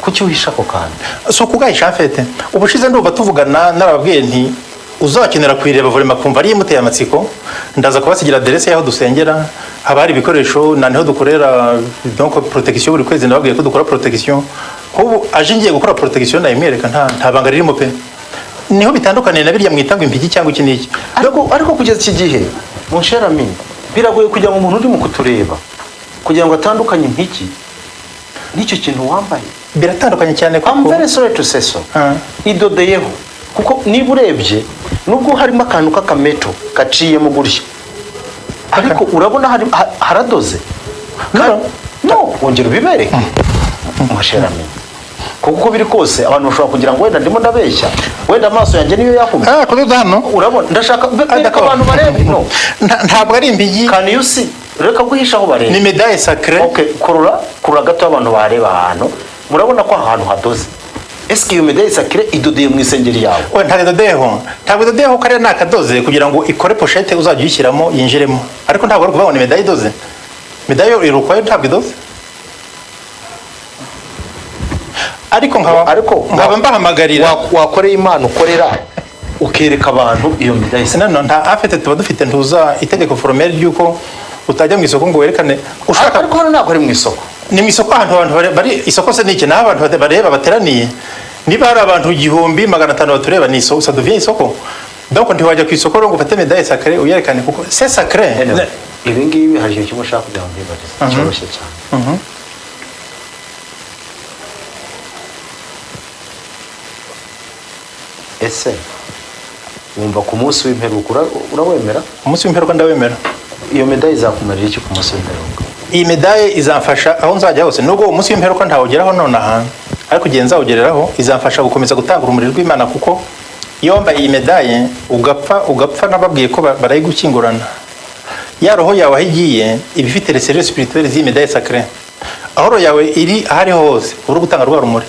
Kuki uhisha ako kantu? Si ukugahisha. En fait, ubushize ndumva tuvugana narababwiye nti uzakenera kuyireba vraiment kumva ariyo imuteye amatsiko, ndaza kubasigira aderese y'aho dusengera. Haba hari ibikoresho na niho dukorera donc protection buri kwezi. Ndababwiye ko dukora protection. Nk'ubu aje ngiye gukora protection ndayimwereka, nta banga ririmo pe. Niho bitandukaniye na birya mwita ngo impigi cyangwa iki n'iki. Ariko kugeza iki gihe, mon cher ami, biragoye kugira ngo umuntu urimo kutureba kugira ngo atandukanye impigi n'icyo kintu wambaye. Biratandukanye cyane I'm kuko very sorry to say so. Ah. Idodeyeho, kuko niba urebye, nubwo harimo akantu k'akameto gaciyemo gutya, ariko urabona haradoze. No. No, wongera ubibereke, mon cher ami, kuko uko biri kose abantu bashobora kugira ngo wenda ndimo ndabeshya, wenda amaso yanjye niyo yahumye. Ah, kudoda hano. Urabona, ndashaka Ah, bereka d'accord. abantu barebe, no? Ntabwo ari impigi. Can you see? Reka guhisha aho bareba. Ni médaille sacrée. Okay, kurura, kurura gato, abantu bareba ahantu. Murabona ko ahantu hadoze. Ese iyo médaille sacrée idodeye mu isengeri yawe? We, ntabwo idodeyeho, ntabwo idodeyeho. Kariya ni akadoze kugira ngo ikore pochette uzajya uyishyiramo yinjiremo, ariko ntabwo ari ukuvuga ngo ni médaille idoze. Médaille iri ukwayo, ntabwo idoze, ariko nkaba Ariko nkaba mbahamagarira Wakoreye Imana ukorera, ukereka abantu iyo médaille sacrée. No, nta afite. Tuba dufite ntuza itegeko formel ry'uko utajya mu isoko ngo werekane ushaka. Ariko hano ntabwo ari mu isoko. Ni mu isoko, ahantu abantu bari. Isoko se ni iki? Naho abantu bareba bateraniye. Niba hari abantu 1500 batureba, ni isoko, ça devient isoko. Donc ntiwajya ku isoko rero ngo ufate médaille sacrée uyerekane, kuko c'est sacré. Anyway, ibi ngibi hari ikintu kimwe ushaka kugira ngo mbibarize cyoroshye cyane. Ese wumva ku munsi w'imperuka urawemera? Umunsi w'imperuka ndawemera. Iyo médaille izakumarira iki ku munsi w'imperuka? Iyi médaille izamfasha aho nzajya hose. Nubwo umunsi w'imperuka ntawugeraho nonaha, ariko igihe nzawugereraho izamfasha gukomeza gutanga urumuri rw'Imana, kuko iyo wambaye iyi médaille ugapfa, ugapfa nababwiye ko barayigukingurana, ya roho yawe aho igiye iba ifite les cellules spirituelles z'iyi médaille sacrée. Aho roho yawe iri, aho ariho hose, uba uri gutanga rwa rumuri.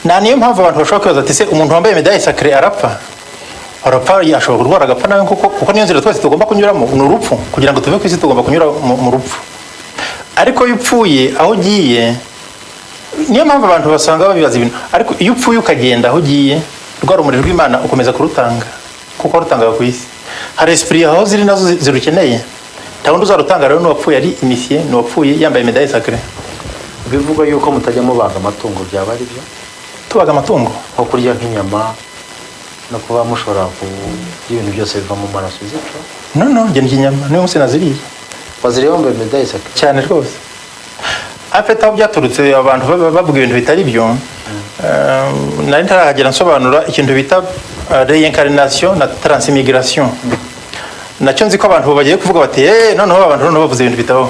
Nta niyo mpamvu abantu bashobora kwibaza ati: "Se umuntu wambaye médaille sacrée arapfa?" Arapfa, ashobora kurwara agapfa nawe, kuko niyo nzira twese tugomba kunyuramo, ni urupfu. Kugira ngo tuve ku isi tugomba kunyura mu rupfu. Ariko iyo upfuye, aho ugiye, niyo mpamvu abantu basanga babibaza ibintu, ariko iyo upfuye ukagenda, aho ugiye rwa rumuri rw'Imana ukomeza kurutanga, kuko warutangaga ku isi. Hari esprit aho ziri nazo zirukeneye. Nta wundi uzarutanga rero n'uwapfuye ari initié, ni uwapfuye yambaye médaille sacrée. Bivugwa yuko mutajya mubaga amatungo, byaba ari byo? Tubaga amatungo? Nko kurya nk'inyama no kuba mushobora kurya ibintu byose biva mu maraso zicyo. No, njye ndya inyama, niyo munsi naziriye. Waziriye wambaye médaille sacrée? Cyane rwose. Afite aho byaturutse, abantu bavuga ibintu bitari byo. Nari ntarahagera nsobanura ikintu bita réincarnation na transmigration. Nacyo nzi ko abantu bagiye kuvuga bati: "Eh, noneho abantu noneho bavuze ibintu bitabaho."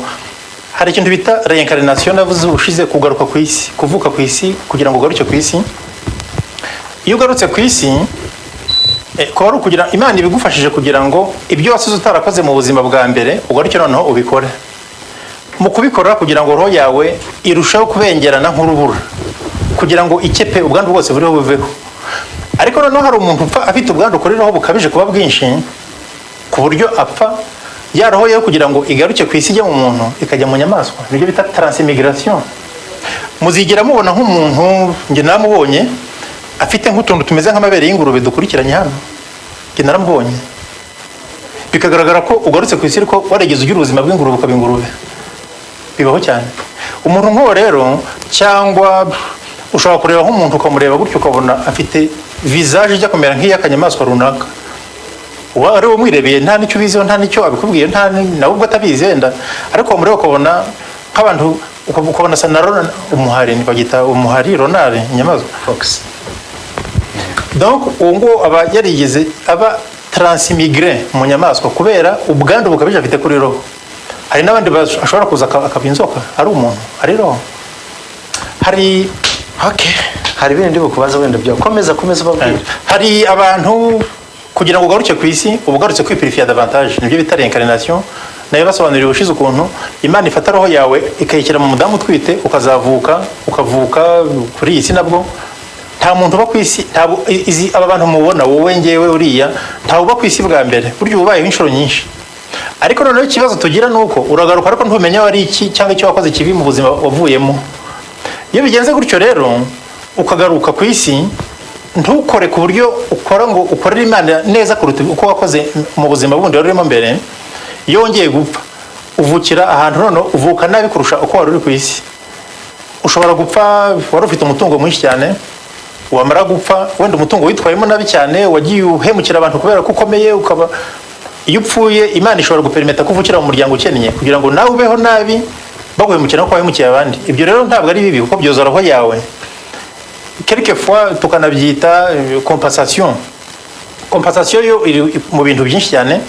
Hari ikintu bita réincarnation navuze ubushize, kugaruka ku isi, kuvuka ku isi, kugira ngo ugaruke ku isi. Iyo ugarutse ku isi, kuba ari ukugira Imana ibigufashije kugira ngo ibyo wasize utarakoze mu buzima bwa mbere ugaruke noneho ubikore. Mu kubikora, kugira ngo roho yawe irusheho kubengerana nk'urubura, kugira ngo ikepe ubwandu bwose buriho buveho. Ariko noneho hari umuntu upfa afite ubwandu ukoreraho bukabije kuba bwinshi, ku buryo apfa, ya roho ye kugira ngo igaruke ku isi ijye mu muntu, ikajya mu nyamaswa. Nibyo bita transmigration. Muzigera mubona nk'umuntu, njye namubonye afite nk'utuntu tumeze nk'amabere y'ingurube dukurikiranye hano. Njye naramubonye, bikagaragara ko ugarutse ku isi ariko warigeze ugira ubuzima bw'ingurube, ukaba ingurube. Bibaho cyane. Umuntu nk'uwo rero, cyangwa ushobora kureba nk'umuntu, ukamureba gutyo ukabona afite visage ijya kumera nk'iy'akanyamaswa runaka. Uba ari umwirebeye, nta n'icyo ubiziho, nta n'icyo abikubwiye, nta nawe ubwo atabizi wenda, ariko wamureba ukabona nk'abantu. Ukabona asa na umuhari, bagita umuhari, renard, inyamaswa. Fox. Donc uwo nguwo aba yarigeze aba transmigré mu nyamaswa kubera ubwandu bukabije afite kuri roho. Hari n'abandi ashobora kuza akaba inzoka, ari umuntu, ari roho. Hari Okay, hari ibindi bukubaza wenda bya komeza, komeza ubabwire. Hari abantu, kugira ngo ugaruke ku isi, uba ugarutse kwipurifiya davantage, nibyo bita réincarnation. Nayo basobanuriye ubushize ukuntu Imana ifata roho yawe ikayishyira mu mudamu utwite, ukazavuka, ukavuka kuri iyi si. Nabwo nta muntu uba ku isi, ntabwo izi aba bantu mubona, wowe, ngewe, uriya, ntawe uba ku isi bwa mbere. Burya uba ubayeho inshuro nyinshi. Ariko noneho ikibazo tugira ni uko uragaruka ariko ntumenya wari iki cyangwa icyo wakoze kibi mu buzima wavuyemo. Iyo bigenze gutyo rero, ukagaruka ku isi, ntukore ku buryo ukora ngo ukorere Imana neza kuruta uko wakoze mu buzima bundi wari urimo mbere. Iyo wongeye gupfa, uvukira ahantu noneho uvuka nabi kurusha uko wari uri ku isi. Ushobora gupfa wari ufite umutungo mwinshi cyane, wamara gupfa wenda umutungo witwayemo nabi cyane, wagiye uhemukira abantu kubera ko ukomeye, ukaba iyo upfuye Imana ishobora guperimeta ko uvukira mu muryango ukennye kugira ngo nawe ubeho nabi, baguhemukira no wahemukiye abandi. Ibyo rero ntabwo ari bibi kuko byoza roho yawe. Quelquefois tukanabyita compensation. Compensation yo iri mu bintu byinshi cyane.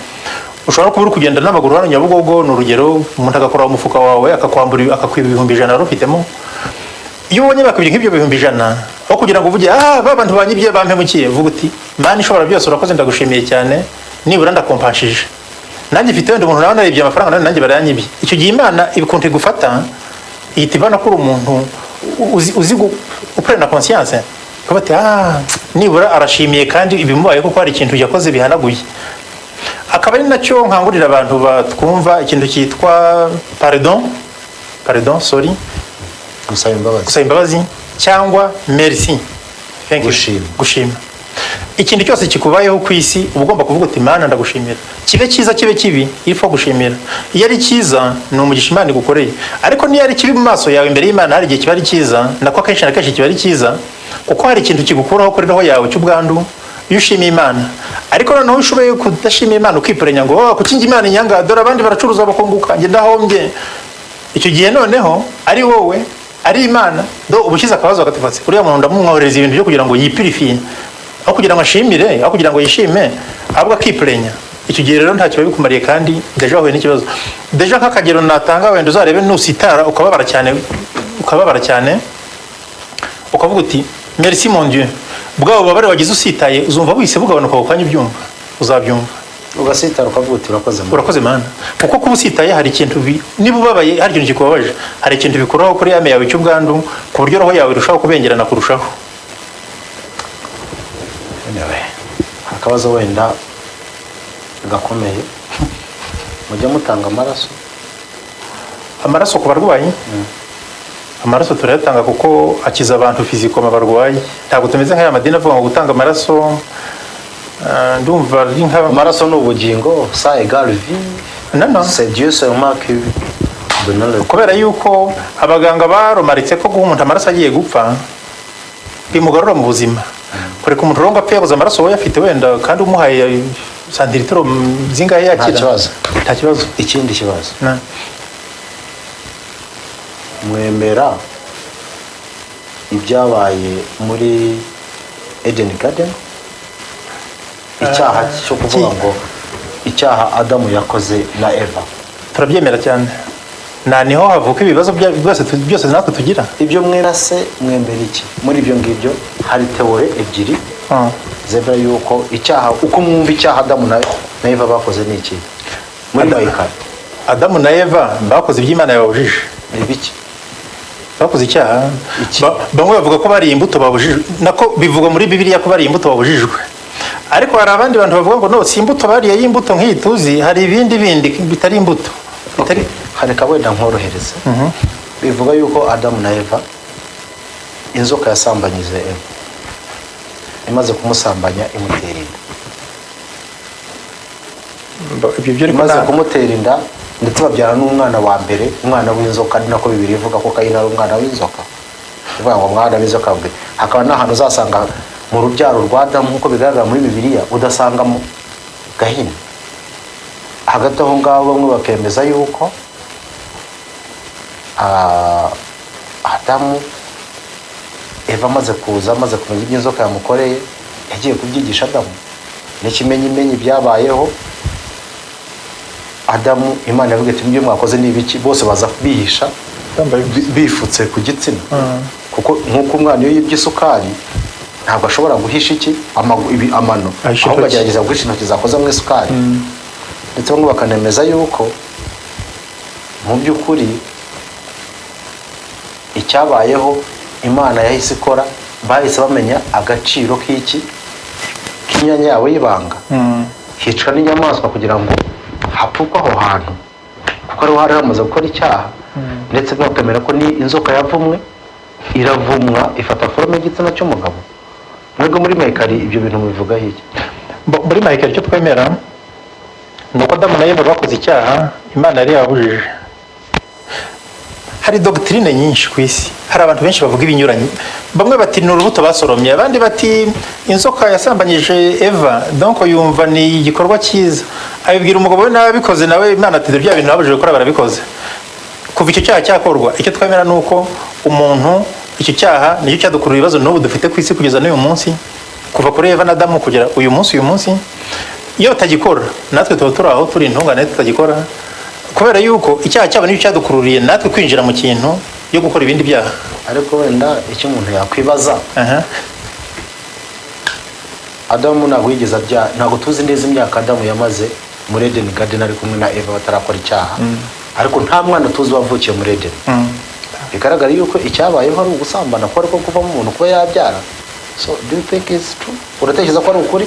Ushobora kuba uri kugenda n'amaguru hano Nyabugogo, ni urugero, umuntu agakora mu mufuka wawe, akakwambura, akakwiba 100,000 wari ufitemo. Iyo ubonye bakwibye nk'ibyo 100,000, aho kugira ngo uvuge: "Ah, ba bantu banyibye, bampemukiye," uvuga uti: "Mana ishobora byose, urakoze, ndagushimiye cyane, nibura ndakompanshije. Nanjye mfite wenda umuntu nawe narebye amafaranga, nawe nanjye barayanyibye." Icyo gihe Imana ukuntu igufata, ihita ibona ko uri umuntu uzi uprena conscience, kuba ati: "Ah, nibura arashimiye kandi ibimubaye kuko hari ikintu yakoze bihanaguye." Akaba ari nacyo nkangurira abantu batwumva, ikintu cyitwa pardon, pardon, sorry. Gusaba imbabazi. Gusaba imbabazi cyangwa merci, thank you. Gushima. Gushima. Ikintu cyose kikubayeho ku isi, uba ugomba kuvuga uti: "Mana, ndagushimira." Kibe cyiza, kibe kibi, il faut gushimira. Iyo ari cyiza, ni umugisha Imana igukoreye. Ariko niyo ari kibi mu maso yawe, imbere y'Imana hari igihe kiba ari cyiza, nako akenshi na kenshi kiba ari cyiza, kuko hari ikintu kigukuraho kuri roho yawe cy'ubwandu iyo ushimiye Imana. Ariko noneho ushoboye kudashima Imana, ukiprenya ngo: "Oh, kuki njye Imana inyanga? Dore abandi baracuruza bakunguka, njye ndahombye." Icyo gihe noneho ari wowe, ari Imana, do uba ushyize akabazo hagati. Uriya muntu ndamumwohereza ibintu byo kugira ngo yipurifiye, aho kugira ngo ashimire, aho kugira ngo yishime, ahubwo akiprenya. Icyo gihe rero ntacyo biba bikumariye kandi déjà wahuye n'ikibazo. Déjà nk'akagero natanga, wenda uzarebe nusitara ukababara cyane, ukababara cyane, ukavuga uti: "Merci mon Dieu," bwa bubabare wagize usitaye, uzumva buhise bugabanuka ako kanya. Ubyumva, uzabyumva. Ugasitara ukavuga uti: "Urakoze, Mana." "Urakoze, Mana." Kuko kuba usitaye hari ikintu niba ubabaye hari ikintu kikubabaje, hari ikintu bikuraho kuri âme yawe cy'ubwandu, ku buryo roho yawe irushaho kubengerana kurushaho. Anyway, akabazo wenda gakomeye: mujya mutanga amaraso? Amaraso ku barwayi? Amaraso turayatanga kuko akiza abantu physiquement barwaye. Ntabwo tumeze nk'aya madini avuga ngo gutanga amaraso, ndumva ari nka Amaraso ni ubugingo, ça égale vie. Non. C'est Dieu seulement qui donne le Kubera yuko abaganga baromaritse ko guha umuntu amaraso agiye gupfa bimugarura mu buzima, kureka umuntu rero ngo apfe yabuze amaraso wowe afite wenda, kandi umuhaye santiritiro zingahe yakira. Nta kibazo. Nta kibazo. Ikindi kibazo: Na. Mwemera ibyabaye muri Eden Garden, icyaha cyo kuvuga ngo icyaha Adamu yakoze na Eva? Turabyemera cyane, na niho havuka ibibazo byose natwe tugira. Ibyo mwera se, mwemera iki muri ibyo ngibyo? Hari théorie ebyiri zemera yuko icyaha, uko mwumva icyaha Adamu na Eva bakoze ni iki muri Mayikari? Adamu na Eva bakoze ibyo Imana yababujije. Ni ibiki? Bakoze icyaha. Iki? Bamwe bavuga ko bariye imbuto babujijwe, nako bivugwa muri Bibiliya ko bariye imbuto babujijwe. Ariko hari abandi bantu bavuga ngo no, si imbuto bariye y'imbuto nk'iyi tuzi, hari ibindi bindi bitari imbuto, bitari Hareka wenda nkorohereza. Bivuga yuko Adamu na Eva, inzoka yasambanyije Eva, imaze kumusambanya imutera inda. Ibyo byo ariko Imaze kumutera inda, ndetse babyara n'umwana wa mbere, umwana w'inzoka. Ni nako Bibiri ivuga ko Kayini ari umwana w'inzoka, ivuga ngo umwana w'inzoka bwe. Hakaba n'ahantu uzasanga mu rubyaro rwa Adamu, nk'uko bigaragara muri Bibiliya, udasangamo Gahini. Hagati aho ngaho bamwe bakemeza yuko Adamu, Eva amaze kuza, amaze kumenya ibyo inzoka yamukoreye, yagiye kubyigisha Adamu. N'ikimenyimenyi byabayeho, Adamu, Imana yavuga iti: "Ibyo mwakoze ni ibiki?" Bose baza bihisha Bambaye bifutse ku gitsina, kuko nk'uko umwana iyo yibye isukari ntabwo ashobora guhisha iki amano, Ahisha ahubwo intoki. agerageza guhisha intoki zakoze mu isukari. Ndetse bamwe bakanemeza yuko mu by'ukuri icyabayeho, Imana yahise ikora, bahise bamenya agaciro k'iki, k'imyanya yabo y'ibanga. Hicwa n'inyamaswa kugira ngo hapfukwe aho hantu, kuko ariho hari hamaze gukora icyaha. Ndetse bakemera ko ni inzoka yavumwe, iravumwa, ifata forme y'igitsina cy'umugabo. Mwebwe muri Mahikari ibyo bintu mubivugaho iki? Muri Mahikari icyo twemera ni uko Adamu na Eva bakoze icyaha Imana yari yababujije. Hari doctrine nyinshi ku isi, hari abantu benshi bavuga ibinyuranye. Bamwe bati ni urubuto basoromye, abandi bati inzoka yasambanyije Eva, donc yumva ni igikorwa cyiza, abibwira umugabo we, nawe abikoze nawe. Imana ati: "Dore bya bintu babujije gukora, barabikoze." Kuva icyo cyaha cyakorwa, icyo twemera ni uko umuntu, icyo cyaha nicyo cyadukurura ibibazo n'ubu dufite ku isi kugeza n'uyu munsi, kuva kuri Eva na Adamu kugera uyu munsi. Uyu munsi iyo batagikora, natwe tuba turi aho turi intungane tutagikora, kubera yuko icyaha cyabo nicyo cyadukururiye natwe kwinjira mu kintu yo gukora ibindi byaha. Ariko wenda icyo umuntu yakwibaza, Adamu ntabwo yigeze abyara. Ntabwo tuzi neza imyaka Adamu yamaze muri Eden Garden ari kumwe na Eva batarakora icyaha, ariko nta mwana tuzi wavukiye muri Eden. Bigaragara yuko icyabayeho ari ugusambana, ko ariko kuvamo umuntu kuba yabyara. So do you think it's true? Uratekereza ko ari ukuri?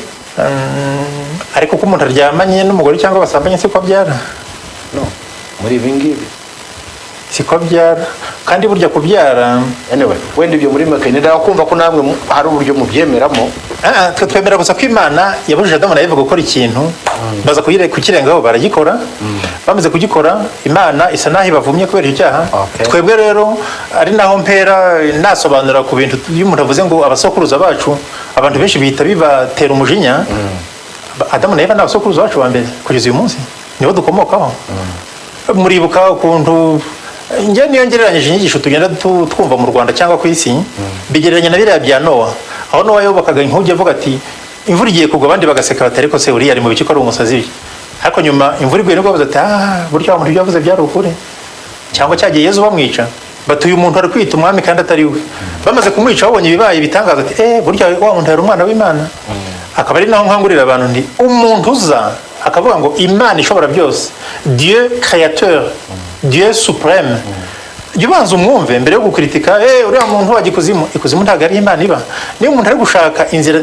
Ariko uko umuntu aryamanye n'umugore cyangwa basambanye siko abyara. No muri ibi ngibi. Siko abyara, kandi burya kubyara Anyway, wenda ibyo muri make ndashaka kumva ko namwe hari uburyo mubyemeramo. Ah, twe twemera gusa ko Imana yabujije Adamu na Eva gukora ikintu, baza kukirengaho baragikora. Bamaze kugikora, Imana isa naho ibavumye kubera icyo cyaha. Twebwe rero, ari naho mpera nasobanura ku bintu, iyo umuntu avuze ngo abasokuruza bacu, abantu benshi bihita bibatera umujinya. Adamu na Eva ni abasokuruza bacu ba mbere, kugeza uyu munsi nibo dukomokaho. Muribuka ukuntu njye niyo ngereranyije inyigisho tugenda twumva mu Rwanda cyangwa ku isi, bigereranya na biriya bya Nowa, aho Nowa yubakaga inkuge avuga ati imvura igiye kugwa, abandi bagaseka bati: "Ariko se uriya ari mu biki, ko ari umusazi?" Ariko nyuma imvura iguye nibwo bavuze ati: "Ah, burya wa muntu ibyo yavuze byari ukuri." Cyangwa cyagiye Yezu bamwica, bati: "Uyu muntu ari kwita umwami kandi atari we." Bamaze kumwica, babonye ibibaye ibitangaza, ati: "Eh, burya wa muntu yari umwana w'Imana." Akaba ari naho nkangurira abantu nti umuntu uza akavuga ngo Imana ishobora byose, Dieu créateur, Dieu suprême, jya ubanza umwumve mbere yo gukritika: "Eh, uriya muntu wajya ikuzimu." Ikuzimu ntabwo ari Imana iba. Niba umuntu ari gushaka inzira,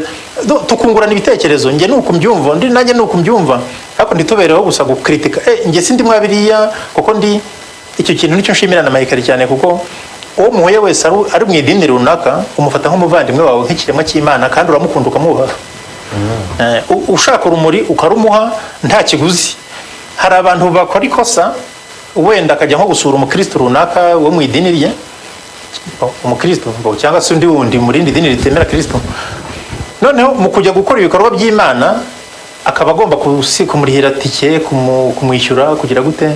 tukungurana ibitekerezo, njye ni uku mbyumva, undi nanjye ni uku mbyumva, ariko ntitubereho gusa gukritika: "Eh, njye sindi mwabiriya." Kuko ndi icyo kintu nicyo nshimira na Mahikari cyane, kuko uwo muhuye wese ari mu idini runaka, umufata nk'umuvandimwe wawe, nk'ikiremwa cy'Imana, kandi uramukunda, ukamwubaha. Ushaka urumuri ukarumuha nta kiguzi. Hari abantu bakora ikosa, wenda akajya nko gusura umukristo runaka wo mu idini rye, umukristo cyangwa se undi wundi mu rindi dini ritemera Kristo, noneho mu kujya gukora ibikorwa by'Imana akaba agomba kumurihira tike, kumwishyura, kugira gute.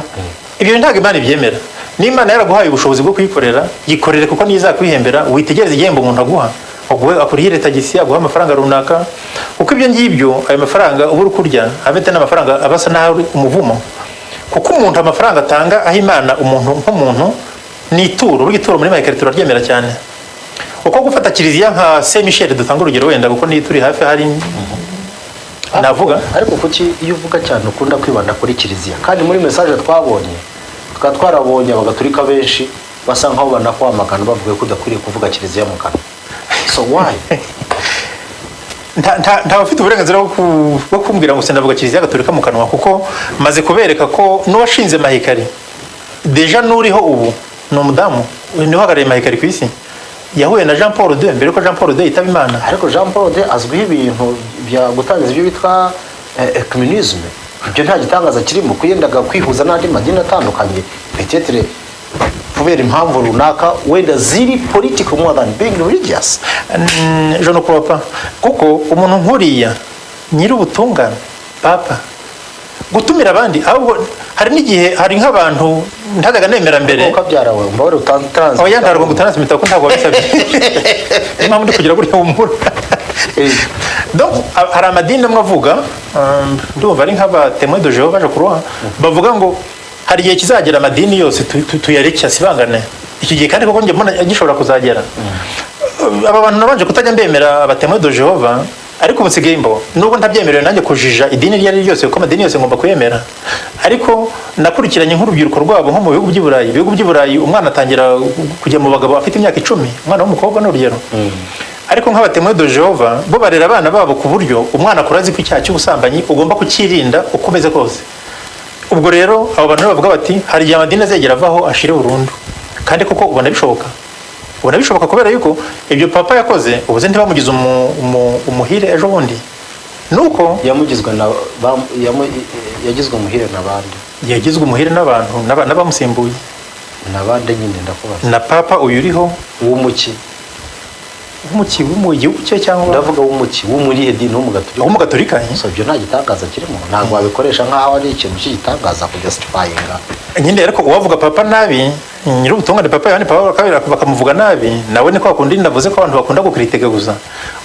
Ibyo ntabwo Imana ibyemera. Niba Imana yaraguhaye ubushobozi bwo kuyikorera, yikorere, kuko niyo izakwihembera. Witegereze igihembo umuntu aguha, aguhe, akurihire tagisi, aguha amafaranga runaka, kuko ibyo ngibyo, ayo mafaranga uba uri kurya afite n'amafaranga aba asa n'aho ari umuvumo, kuko umuntu amafaranga atanga aho Imana, umuntu nk'umuntu, ni ituro. Burya ituro muri Mahikari turaryemera cyane, uko gufata kiliziya nka Saint Michel, dutanga urugero wenda kuko niyo turi hafi, hari navuga. Ariko kuki iyo uvuga cyane ukunda kwibanda kuri kiliziya, kandi muri message twabonye, tukaba twarabonye abagatulika benshi basa nkaho banakwamagana, bavuga ko udakwiriye kuvuga kiliziya mu kanwa? So why? Nta ufite uburenganzira bwo kumbwira ngo sinavuga Kiliziya Gatolika mu kanwa, kuko maze kubereka ko n'uwashinze Mahikari, déjà n'uriho ubu ni umudamu, niwe uhagarariye Mahikari ku isi, yahuye na Jean Paul II mbere yuko Jean Paul II yitaba Imana. Ariko Jean Paul II azwiho ibintu bya gutangiza ibyo bitwa œcuménisme. Ibyo nta gitangaza kirimo, ko yendaga kwihuza n'andi madini atandukanye, peut-être kubera impamvu runaka wenda ziri political more than being religious. Je ne crois pas, kuko umuntu nk'uriya nyir'ubutungane, papa, gutumira abandi, ahubwo hari n'igihe umuntu aza akavuga ati: "Ngewe Hari n'igihe hari nk'abantu ntajyaga nemera mbere. Ukabyara we, mbabare utanze. Oya, ntabwo ngutransmita kuko ntabwo wabisabye. Niyo mpamvu ndi kugira gutya wumura. Donc hari amadini amwe avuga, ndumva ari nk'aba Témoins de Jéhovah, je crois, bavuga ngo hari igihe kizagera amadini yose tuyareke asibangane. Icyo gihe kandi koko njye mbona gishobora kuzagera. Aba bantu nabanje kutajya mbemera, aba Témoins de Jéhovah, ariko ubu nsigaye mbo nubwo ntabyemerewe nanjye kujija idini iryo ari ryo ryose, kuko amadini yose ngomba kuyemera, ariko nakurikiranye nk'urubyiruko rwabo nko mu bihugu by'i Burayi. Ibihugu by'i Burayi umwana atangira kujya mu bagabo afite imyaka 10, umwana w'umukobwa ni urugero. Ariko nk'aba Témoins de Jéhovah bo barera abana babo ku buryo umwana akura azi ko icyaha cy'ubusambanyi ugomba kucyirinda uko umeze kose. Ubwo rero abo bantu bavuga bati hari igihe amadini azegera avaho ashire burundu, kandi koko ubona bishoboka, ubona bishoboka, kubera yuko ibyo papa yakoze ubu se ntibamugize umuhire ejo bundi nuko Yamugizwe na yagizwe umuhire na bande? Yagizwe umuhire n'abantu n'abamusimbuye. Na bande nyine, ndakubaza. Na papa uyu uriho. W'umuki? W'umuki wo mu gihugu cye cyangwa? Ndavuga w'umuki, w'umurihe dini? W'umugatolika? W'umugatolika, eh? So ibyo nta gitangaza kirimo, ntabwo wabikoresha nk'aho ari ikintu cy'igitangaza kujustifyinga. Nyine ariko uwavuga papa nabi, nyir'ubutungane Papa Yohani Pawulo wa Kabiri, bakamuvuga nabi nawe, ni kwa kundi navuze ko abantu bakunda gukritika gusa.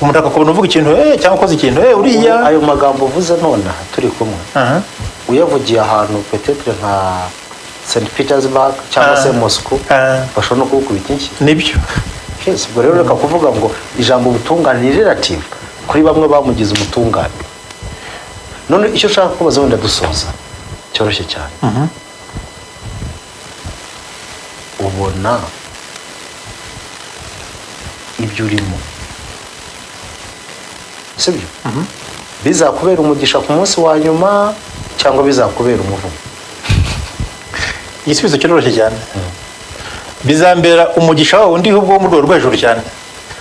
Umuntu akakubona uvuga ikintu cyangwa ukoze ikintu, uriya. Ayo magambo uvuze nonaha turi kumwe, uyavugiye ahantu peut-être nka St Petersburg cyangwa se Moscow, bashobora no kugukubita inshyi. Nibyo. Yes, ubwo rero reka kuvuga ngo ijambo ubutungane ni relative, kuri bamwe bamugize umutungane. None icyo ushaka kubaza wenda dusoza cyoroshye cyane, ubona ibyo urimo sibyo bizakubera umugisha ku munsi wa nyuma cyangwa bizakubera umuvumo? Igisubizo kiroroshye cyane: bizambera umugisha wa wundi ahubwo wo mu rwego rwo hejuru cyane,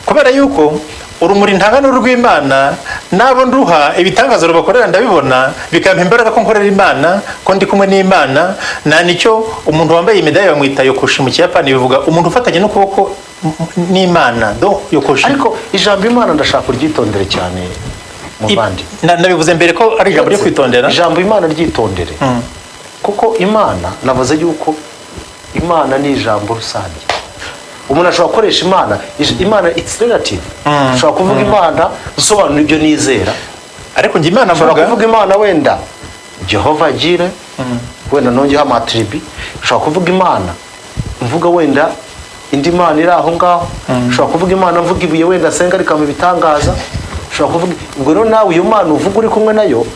kubera yuko urumuri ntangana rw'Imana n'abo nduha ibitangaza rubakorera ndabibona, bikampa imbaraga ko nkorera Imana, ko ndi kumwe n'Imana. Nta nicyo umuntu wambaye imidari bamwita yokoshi mu Kiyapani, bivuga umuntu ufatanye n'ukuboko n'Imana do yokoshi. Ariko ijambo Imana ndashaka uryitondere cyane, muvandi. Nabivuze mbere ko ari ijambo ryo kwitondera. Ijambo Imana ryitondere, kuko Imana, navuze yuko Imana ni ijambo rusange. Umuntu ashobora gukoresha Imana, Imana it's relative. Ushobora kuvuga Imana usobanura ibyo nizera. Ariko njye Imana Ushobora mvuga kuvuga Imana wenda Jehova Jireh, wenda nongeho amatribi. Ushobora kuvuga Imana mvuga wenda indi mana iri aho ngaho. Ushobora kuvuga Imana mvuga ibuye wenda senga rikampa ibitangaza. Ushobora kuvuga, ubwo rero nawe iyo mana uvuga uri kumwe nayo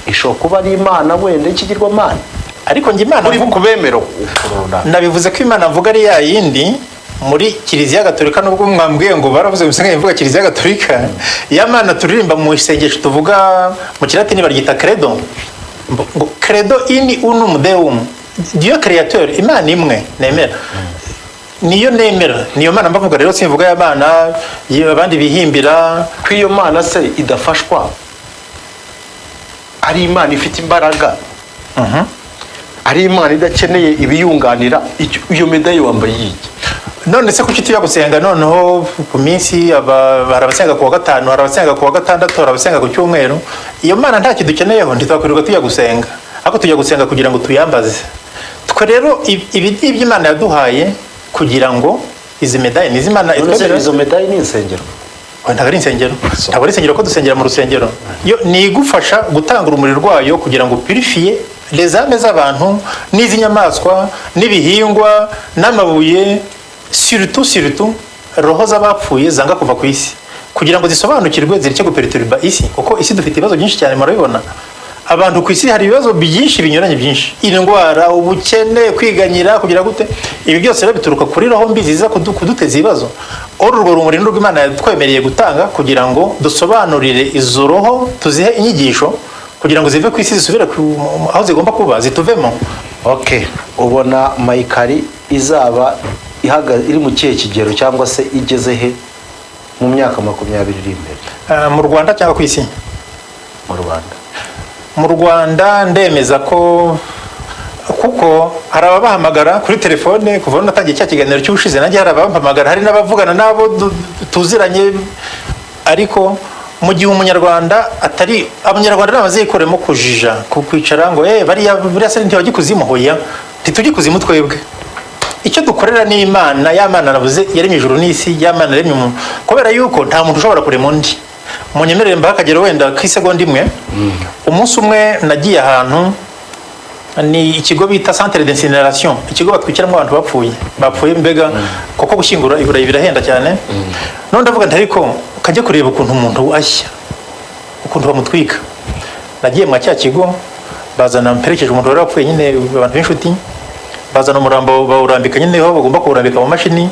ishobora kuba ari Imana wenda y'ikigirwamana. Ariko njye Imana Uri mvuga kubemera ukuntu runaka. Nabivuze ko Imana mvuga ari ya yindi muri Kiliziya Gatolika, nubwo mwambwiye ngo baravuze ngo mvuga Kiliziya Gatolika. Ya Mana turirimba mu isengesho tuvuga mu Kilatini baryita credo, ngo "Credo in unum Deum", Dieu créateur, Imana imwe nemera, niyo nemera, niyo Mana mbavuga. Rero simvuga ya mana abandi bihimbira. Ko iyo mana se idafashwa, ari Imana ifite imbaraga, ari Imana idakeneye ibiyunganira, iyo médaille wambaye yiki? None se kuki tujya gusenga noneho ku minsi hari abasenga ku wa gatanu, hari abasenga ku wa gatandatu, hari abasenga ku cyumweru? Iyo Mana ntacyo dukeneyeho, ntitwakwirirwa tujya gusenga. Ariko tujya gusenga kugira ngo tuyambaze. Twe rero ibi ni iby'Imana yaduhaye kugira ngo izi médaille ni iz'Imana None se itwemerera. izo médaille ni insengero? Oya, ntabwo ari insengero, ntabwo ari insengero, ko dusengera mu rusengero. Yo ni igufasha gutanga urumuri rwayo kugira ngo purifier les âmes z'abantu n'iz'inyamaswa n'ibihingwa n'amabuye, surtout surtout roho z'abapfuye zanga kuva ku isi, kugira ngo zisobanukirwe zireke guperturba isi, kuko isi dufite ibibazo byinshi cyane. Murabibona, abantu ku isi hari ibibazo byinshi binyuranye byinshi: indwara, ubukene, kwiganyira, kugira gute. Ibi byose rero bituruka kuri roho mbi ziza kuduteza ibibazo. Uru urwo rumuri ni Imana yatwemereye gutanga kugira ngo dusobanurire izo roho, tuzihe inyigisho kugira ngo zive ku isi zisubire aho zigomba kuba, zituvemo. Okay, ubona Mahikari izaba iri mu kihe kigero cyangwa se igeze he mu myaka 20 iri imbere? Mu Rwanda cyangwa ku isi? Mu Rwanda. Mu Rwanda ndemeza ko, kuko hari ababahamagara kuri telefone kuva natangiye cya kiganiro cy'ubushize, nanjye hari ababahamagara, hari n'abavugana n'abo tuziranye, ariko Mu gihe umunyarwanda atari, abanyarwanda ntabazikoremo kujija, ku kwicara ngo bariya buriya se ntibajya ikuzimu. Hoya, ntitujya ikuzimu twebwe. Icyo dukorera ni Imana, ya Mana navuze yaremye ijuru n'isi, ya Mana yaremye umuntu, kubera yuko nta muntu ushobora kurema undi. Munyemerere mbahe akagero wenda k'isegonda imwe. Umunsi umwe nagiye ahantu, ni ikigo bita centre d'incinération, ikigo batwikiramo abantu bapfuye mbega, kuko gushyingura i Burayi birahenda cyane. None ndavuga nti: "Ariko kajya kureba ukuntu umuntu ashya, ukuntu bamutwika." Nagiye mwa cya kigo, bazana, mperekeje umuntu wari wapfuye nyine, abantu b'inshuti bazana umurambo, bawurambika nyine aho bagomba kuwurambika mu mashini.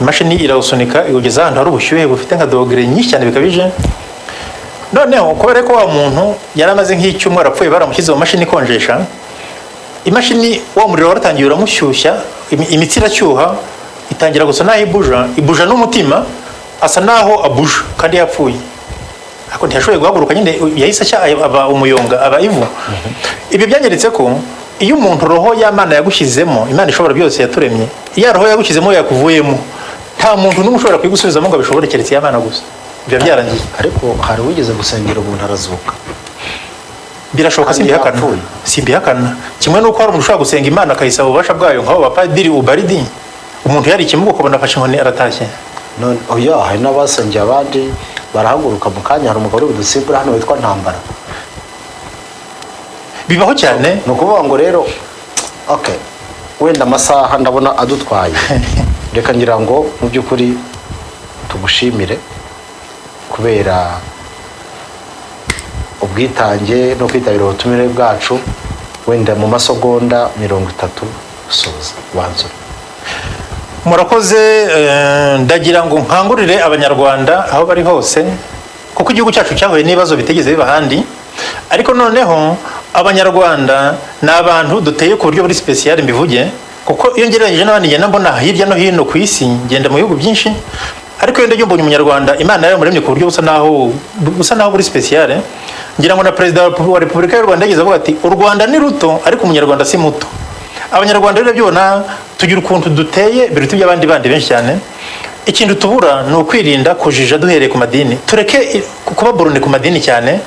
Imashini irawusunika, iwugeza ahantu hari ubushyuhe bufite nka dogere nyinshi cyane bikabije. Noneho kubera ko wa muntu yari amaze nk'icyumweru apfuye, baramushyize mu mashini ikonjesha, imashini wa muriro waratangiye uramushyushya, imitsi iracyuha, itangira gusa naho ibuja, ibuja n'umutima asa naho abuja kandi yapfuye, ariko ntiyashoboye guhaguruka nyine, yahise ashya, aba umuyonga, aba ivu. Ibyo byanyeretse ko iyo umuntu roho y'Imana yagushyizemo, Imana ishobora byose yaturemye, iyo roho yagushyizemo yakuvuyemo, nta muntu n'umwe ushobora kuyigusubizamo ngo abishobore keretse Imana gusa, biba byarangiye. Ariko hari uwigeze gusengera umuntu arazuka. Birashoboka. Kandi Simbihakana. yapfuye. Simbihakana. Kimwe n'uko hari umuntu ushobora gusenga Imana akayisaba ububasha bwayo, nk'abo bapadiri ubaridi, umuntu yari ikimuga ukabona afashe inkoni aratashye. None oya, hari n'abasengeye abandi barahaguruka mu kanya. Hari umugabo uri budusimbura hano witwa Ntambara. Bibaho cyane. Ni ukuvuga ngo rero, okay, wenda amasaha ndabona adutwaye. Reka ngira ngo mu by'ukuri tugushimire kubera ubwitange no kwitabira ubutumire bwacu. Wenda mu masegonda 30 soza wanzura. Murakoze. Ndagira ngo nkangurire abanyarwanda aho bari hose, kuko igihugu cyacu cyahuye n'ibibazo bitigeze biba ahandi. Ariko noneho abanyarwanda ni abantu duteye ku buryo buri spécial, mbivuge kuko iyo ngereranyije n'abandi ngenda mbona hirya no hino ku isi, ngenda mu bihugu byinshi, ariko iyo ndebye mbonye umunyarwanda, Imana yaramuremye ku buryo busa naho buri spécial. Ngira ngo na Perezida wa Repubulika y'u Rwanda yageze avuga ati: "U Rwanda ni ruto, ariko umunyarwanda si muto." Abanyarwanda rero byona tugira ukuntu duteye biruta iby'abandi bandi benshi cyane. Ikintu tubura ni ukwirinda kujija duhereye ku madini. Tureke kuba borné ku madini cyane.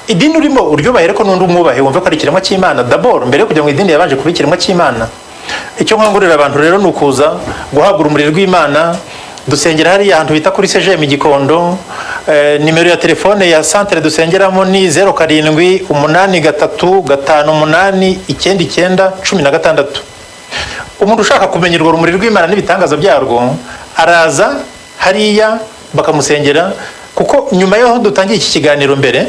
Idini urimo uryubahe, ariko n'undi umwubahe, wumve ko ari ikiremwa cy'Imana d'abord. Mbere yo kujya mu idini yabanje kuba ikiremwa cy'Imana. Icyo nkangurira abantu rero ni ukuza guhabwa urumuri rw'Imana. Dusengera hariya ahantu bita kuri CGM Gikondo. Nimero ya telefone ya centre dusengeramo ni 0783589916. Umuntu ushaka kumenya urwo rumuri rw'Imana n'ibitangaza byarwo araza hariya bakamusengera, kuko nyuma y'aho dutangiye iki kiganiro, mbere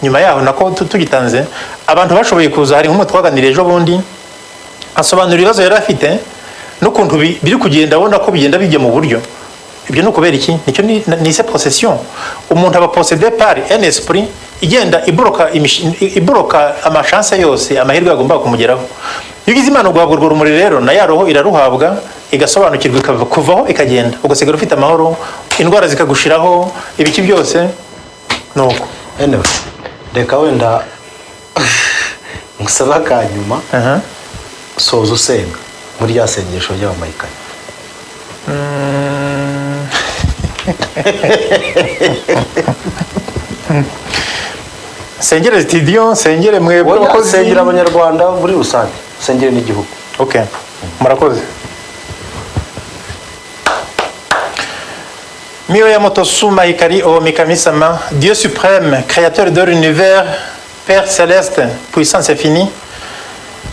nyuma yaho nako tugitanze, abantu bashoboye kuza. Hari nk'umwe twaganiriye ejo bundi, asobanura ibibazo yari afite n'ukuntu biri kugenda, abona ko bigenda bijya mu buryo. Ibyo ni ukubera iki? Nicyo ni se possession. Umuntu aba possédé par un esprit igenda iboroka ama chance yose, amahirwe yagombaga kumugeraho. Iyo ugize Imana uguhabwa urwo rumuri rero, na ya roho iraruhabwa, igasobanukirwa, ikava kuvaho ikagenda, ugasigara ufite amahoro, indwara zikagushiraho, ibiki byose nuko. Anyway, reka wenda ngusabe akanyuma. Soza usenga muri rya sengesho ry'abamayikari. Sengere studio, nsengere mwebwe Oya, abakozi. Sengera abanyarwanda muri rusange, sengere n'igihugu. Okay, murakoze. Mio Yamoto Mahikari o Mikami-sama, Dieu suprême, créateur de l'univers, Père céleste, puissance infinie,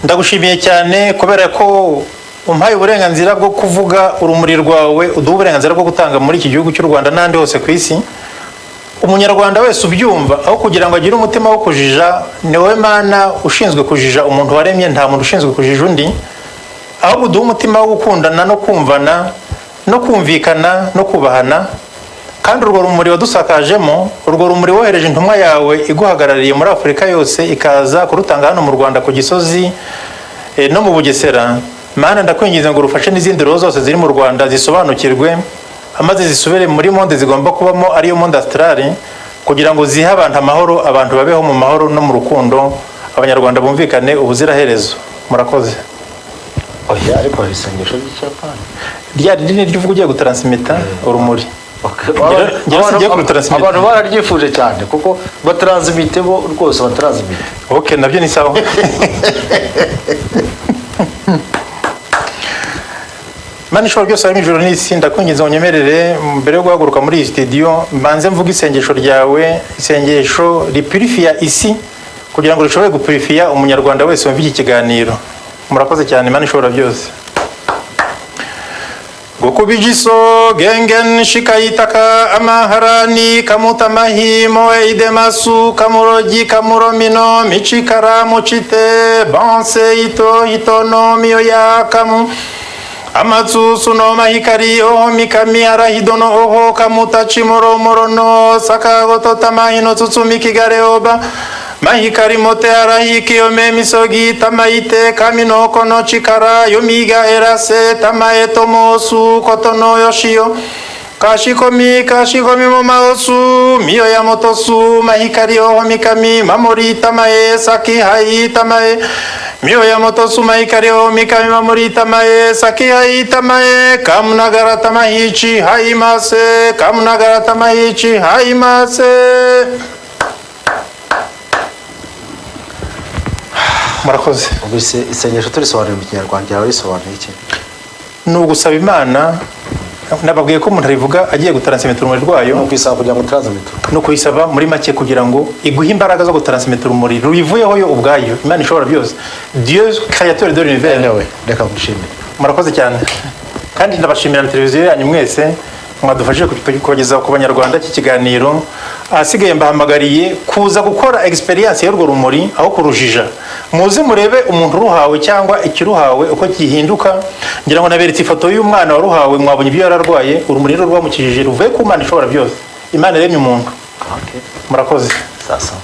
ndagushimiye cyane kubera ko umpaye uburenganzira bwo kuvuga urumuri rwawe, uduha uburenganzira bwo gutanga muri iki gihugu cy'u Rwanda n'ahandi hose ku isi. Umunyarwanda wese ubyumva, aho kugira ngo agire umutima wo kujija, ni wowe Mana ushinzwe kujija umuntu waremye, nta muntu ushinzwe kujija undi. Ahubwo uduhe umutima wo gukundana no kumvana no kumvikana no kubahana. Kandi urwo rumuri wadusakajemo, urwo rumuri wohereje intumwa yawe iguhagarariye muri Afurika yose ikaza kurutanga hano mu Rwanda ku Gisozi, no mu Bugesera, Mana ndakwinginze ngo rufashe n'izindi roho zose ziri mu Rwanda zisobanukirwe, maze zisubire muri monde zigomba kubamo, ariyo monde astrale, kugira ngo zihe abantu amahoro, abantu babeho mu mahoro no mu rukundo, abanyarwanda bumvikane ubuziraherezo. Murakoze. Oya, ariko hari isengesho ry'Ikiyapani. Rya rindi ni ryo uvuga ugiye gutaransmita urumuri. Okay. Ngira singiye kurutransmit. Abantu bararyifuje cyane kuko batransmite bo rwose batransmite. Ok, nabyo ni sawa. Mana ishobora byose ari ijuru n'isi, ndakwinginze unyemerere mbere yo guhaguruka muri iyi studio mbanze mvuge isengesho ryawe, isengesho ripurifiya isi kugira ngo rishobore gupurifiya umunyarwanda wese wumva iki kiganiro. Murakoze cyane, Imana ishobora byose. Gukubijiso gengen shikayitaka amaharani kamutamahi moe idemasu kamurogi kamuromino michikara muchite banse ito hitono miyoya kamu amatsusu no mahikari oho mikami arahidono oho kamutachi moromoro no sakagoto tamahi no tsutsumi kigare oba mahikari mote arahiki yome misogi tamaite kami no kono chikara yomiga erase tamae tomosu koto no yoshio kashikomi kashikomi mo maosu miyo ya motosu mahikari oho mikami mamori tamae saki hai tamae miyo ya motosu mahikari oho mikami mamori tamae saki hai tamae kamunagara tamahichi hai mase kamunagara tamahichi hai mase. Murakoze. Ubwo isengesho turisobanura mu Kinyarwanda ryaba risobanuye iki? Ni ugusaba Imana. Nababwiye ko umuntu arivuga agiye gutaransimita urumuri rwayo. Ni ukuyisaba kugira ngo transmite. No kuyisaba muri make kugira ngo iguhe imbaraga zo gutaransimita urumuri ruyivuyeho yo ubwayo, Imana ishobora byose, Dieu créateur de l'univers. Anyway, reka ngushimire. Murakoze cyane, kandi ndabashimira na televiziyo yanyu mwese mwadufashije kubageza ku banyarwanda iki kiganiro. Ahasigaye mbahamagariye kuza gukora experience y'urwo rumuri aho kurujija. Muze murebe umuntu uruhawe cyangwa ikiruhawe uko gihinduka. Ngira ngo naberetse ifoto y'umwana waruhawe, mwabonye ibyo yararwaye. Urumuri rero rwamukijije ruvuye ku Mana ishobora byose, Imana iremye umuntu. Okay. Murakoze. Sasa.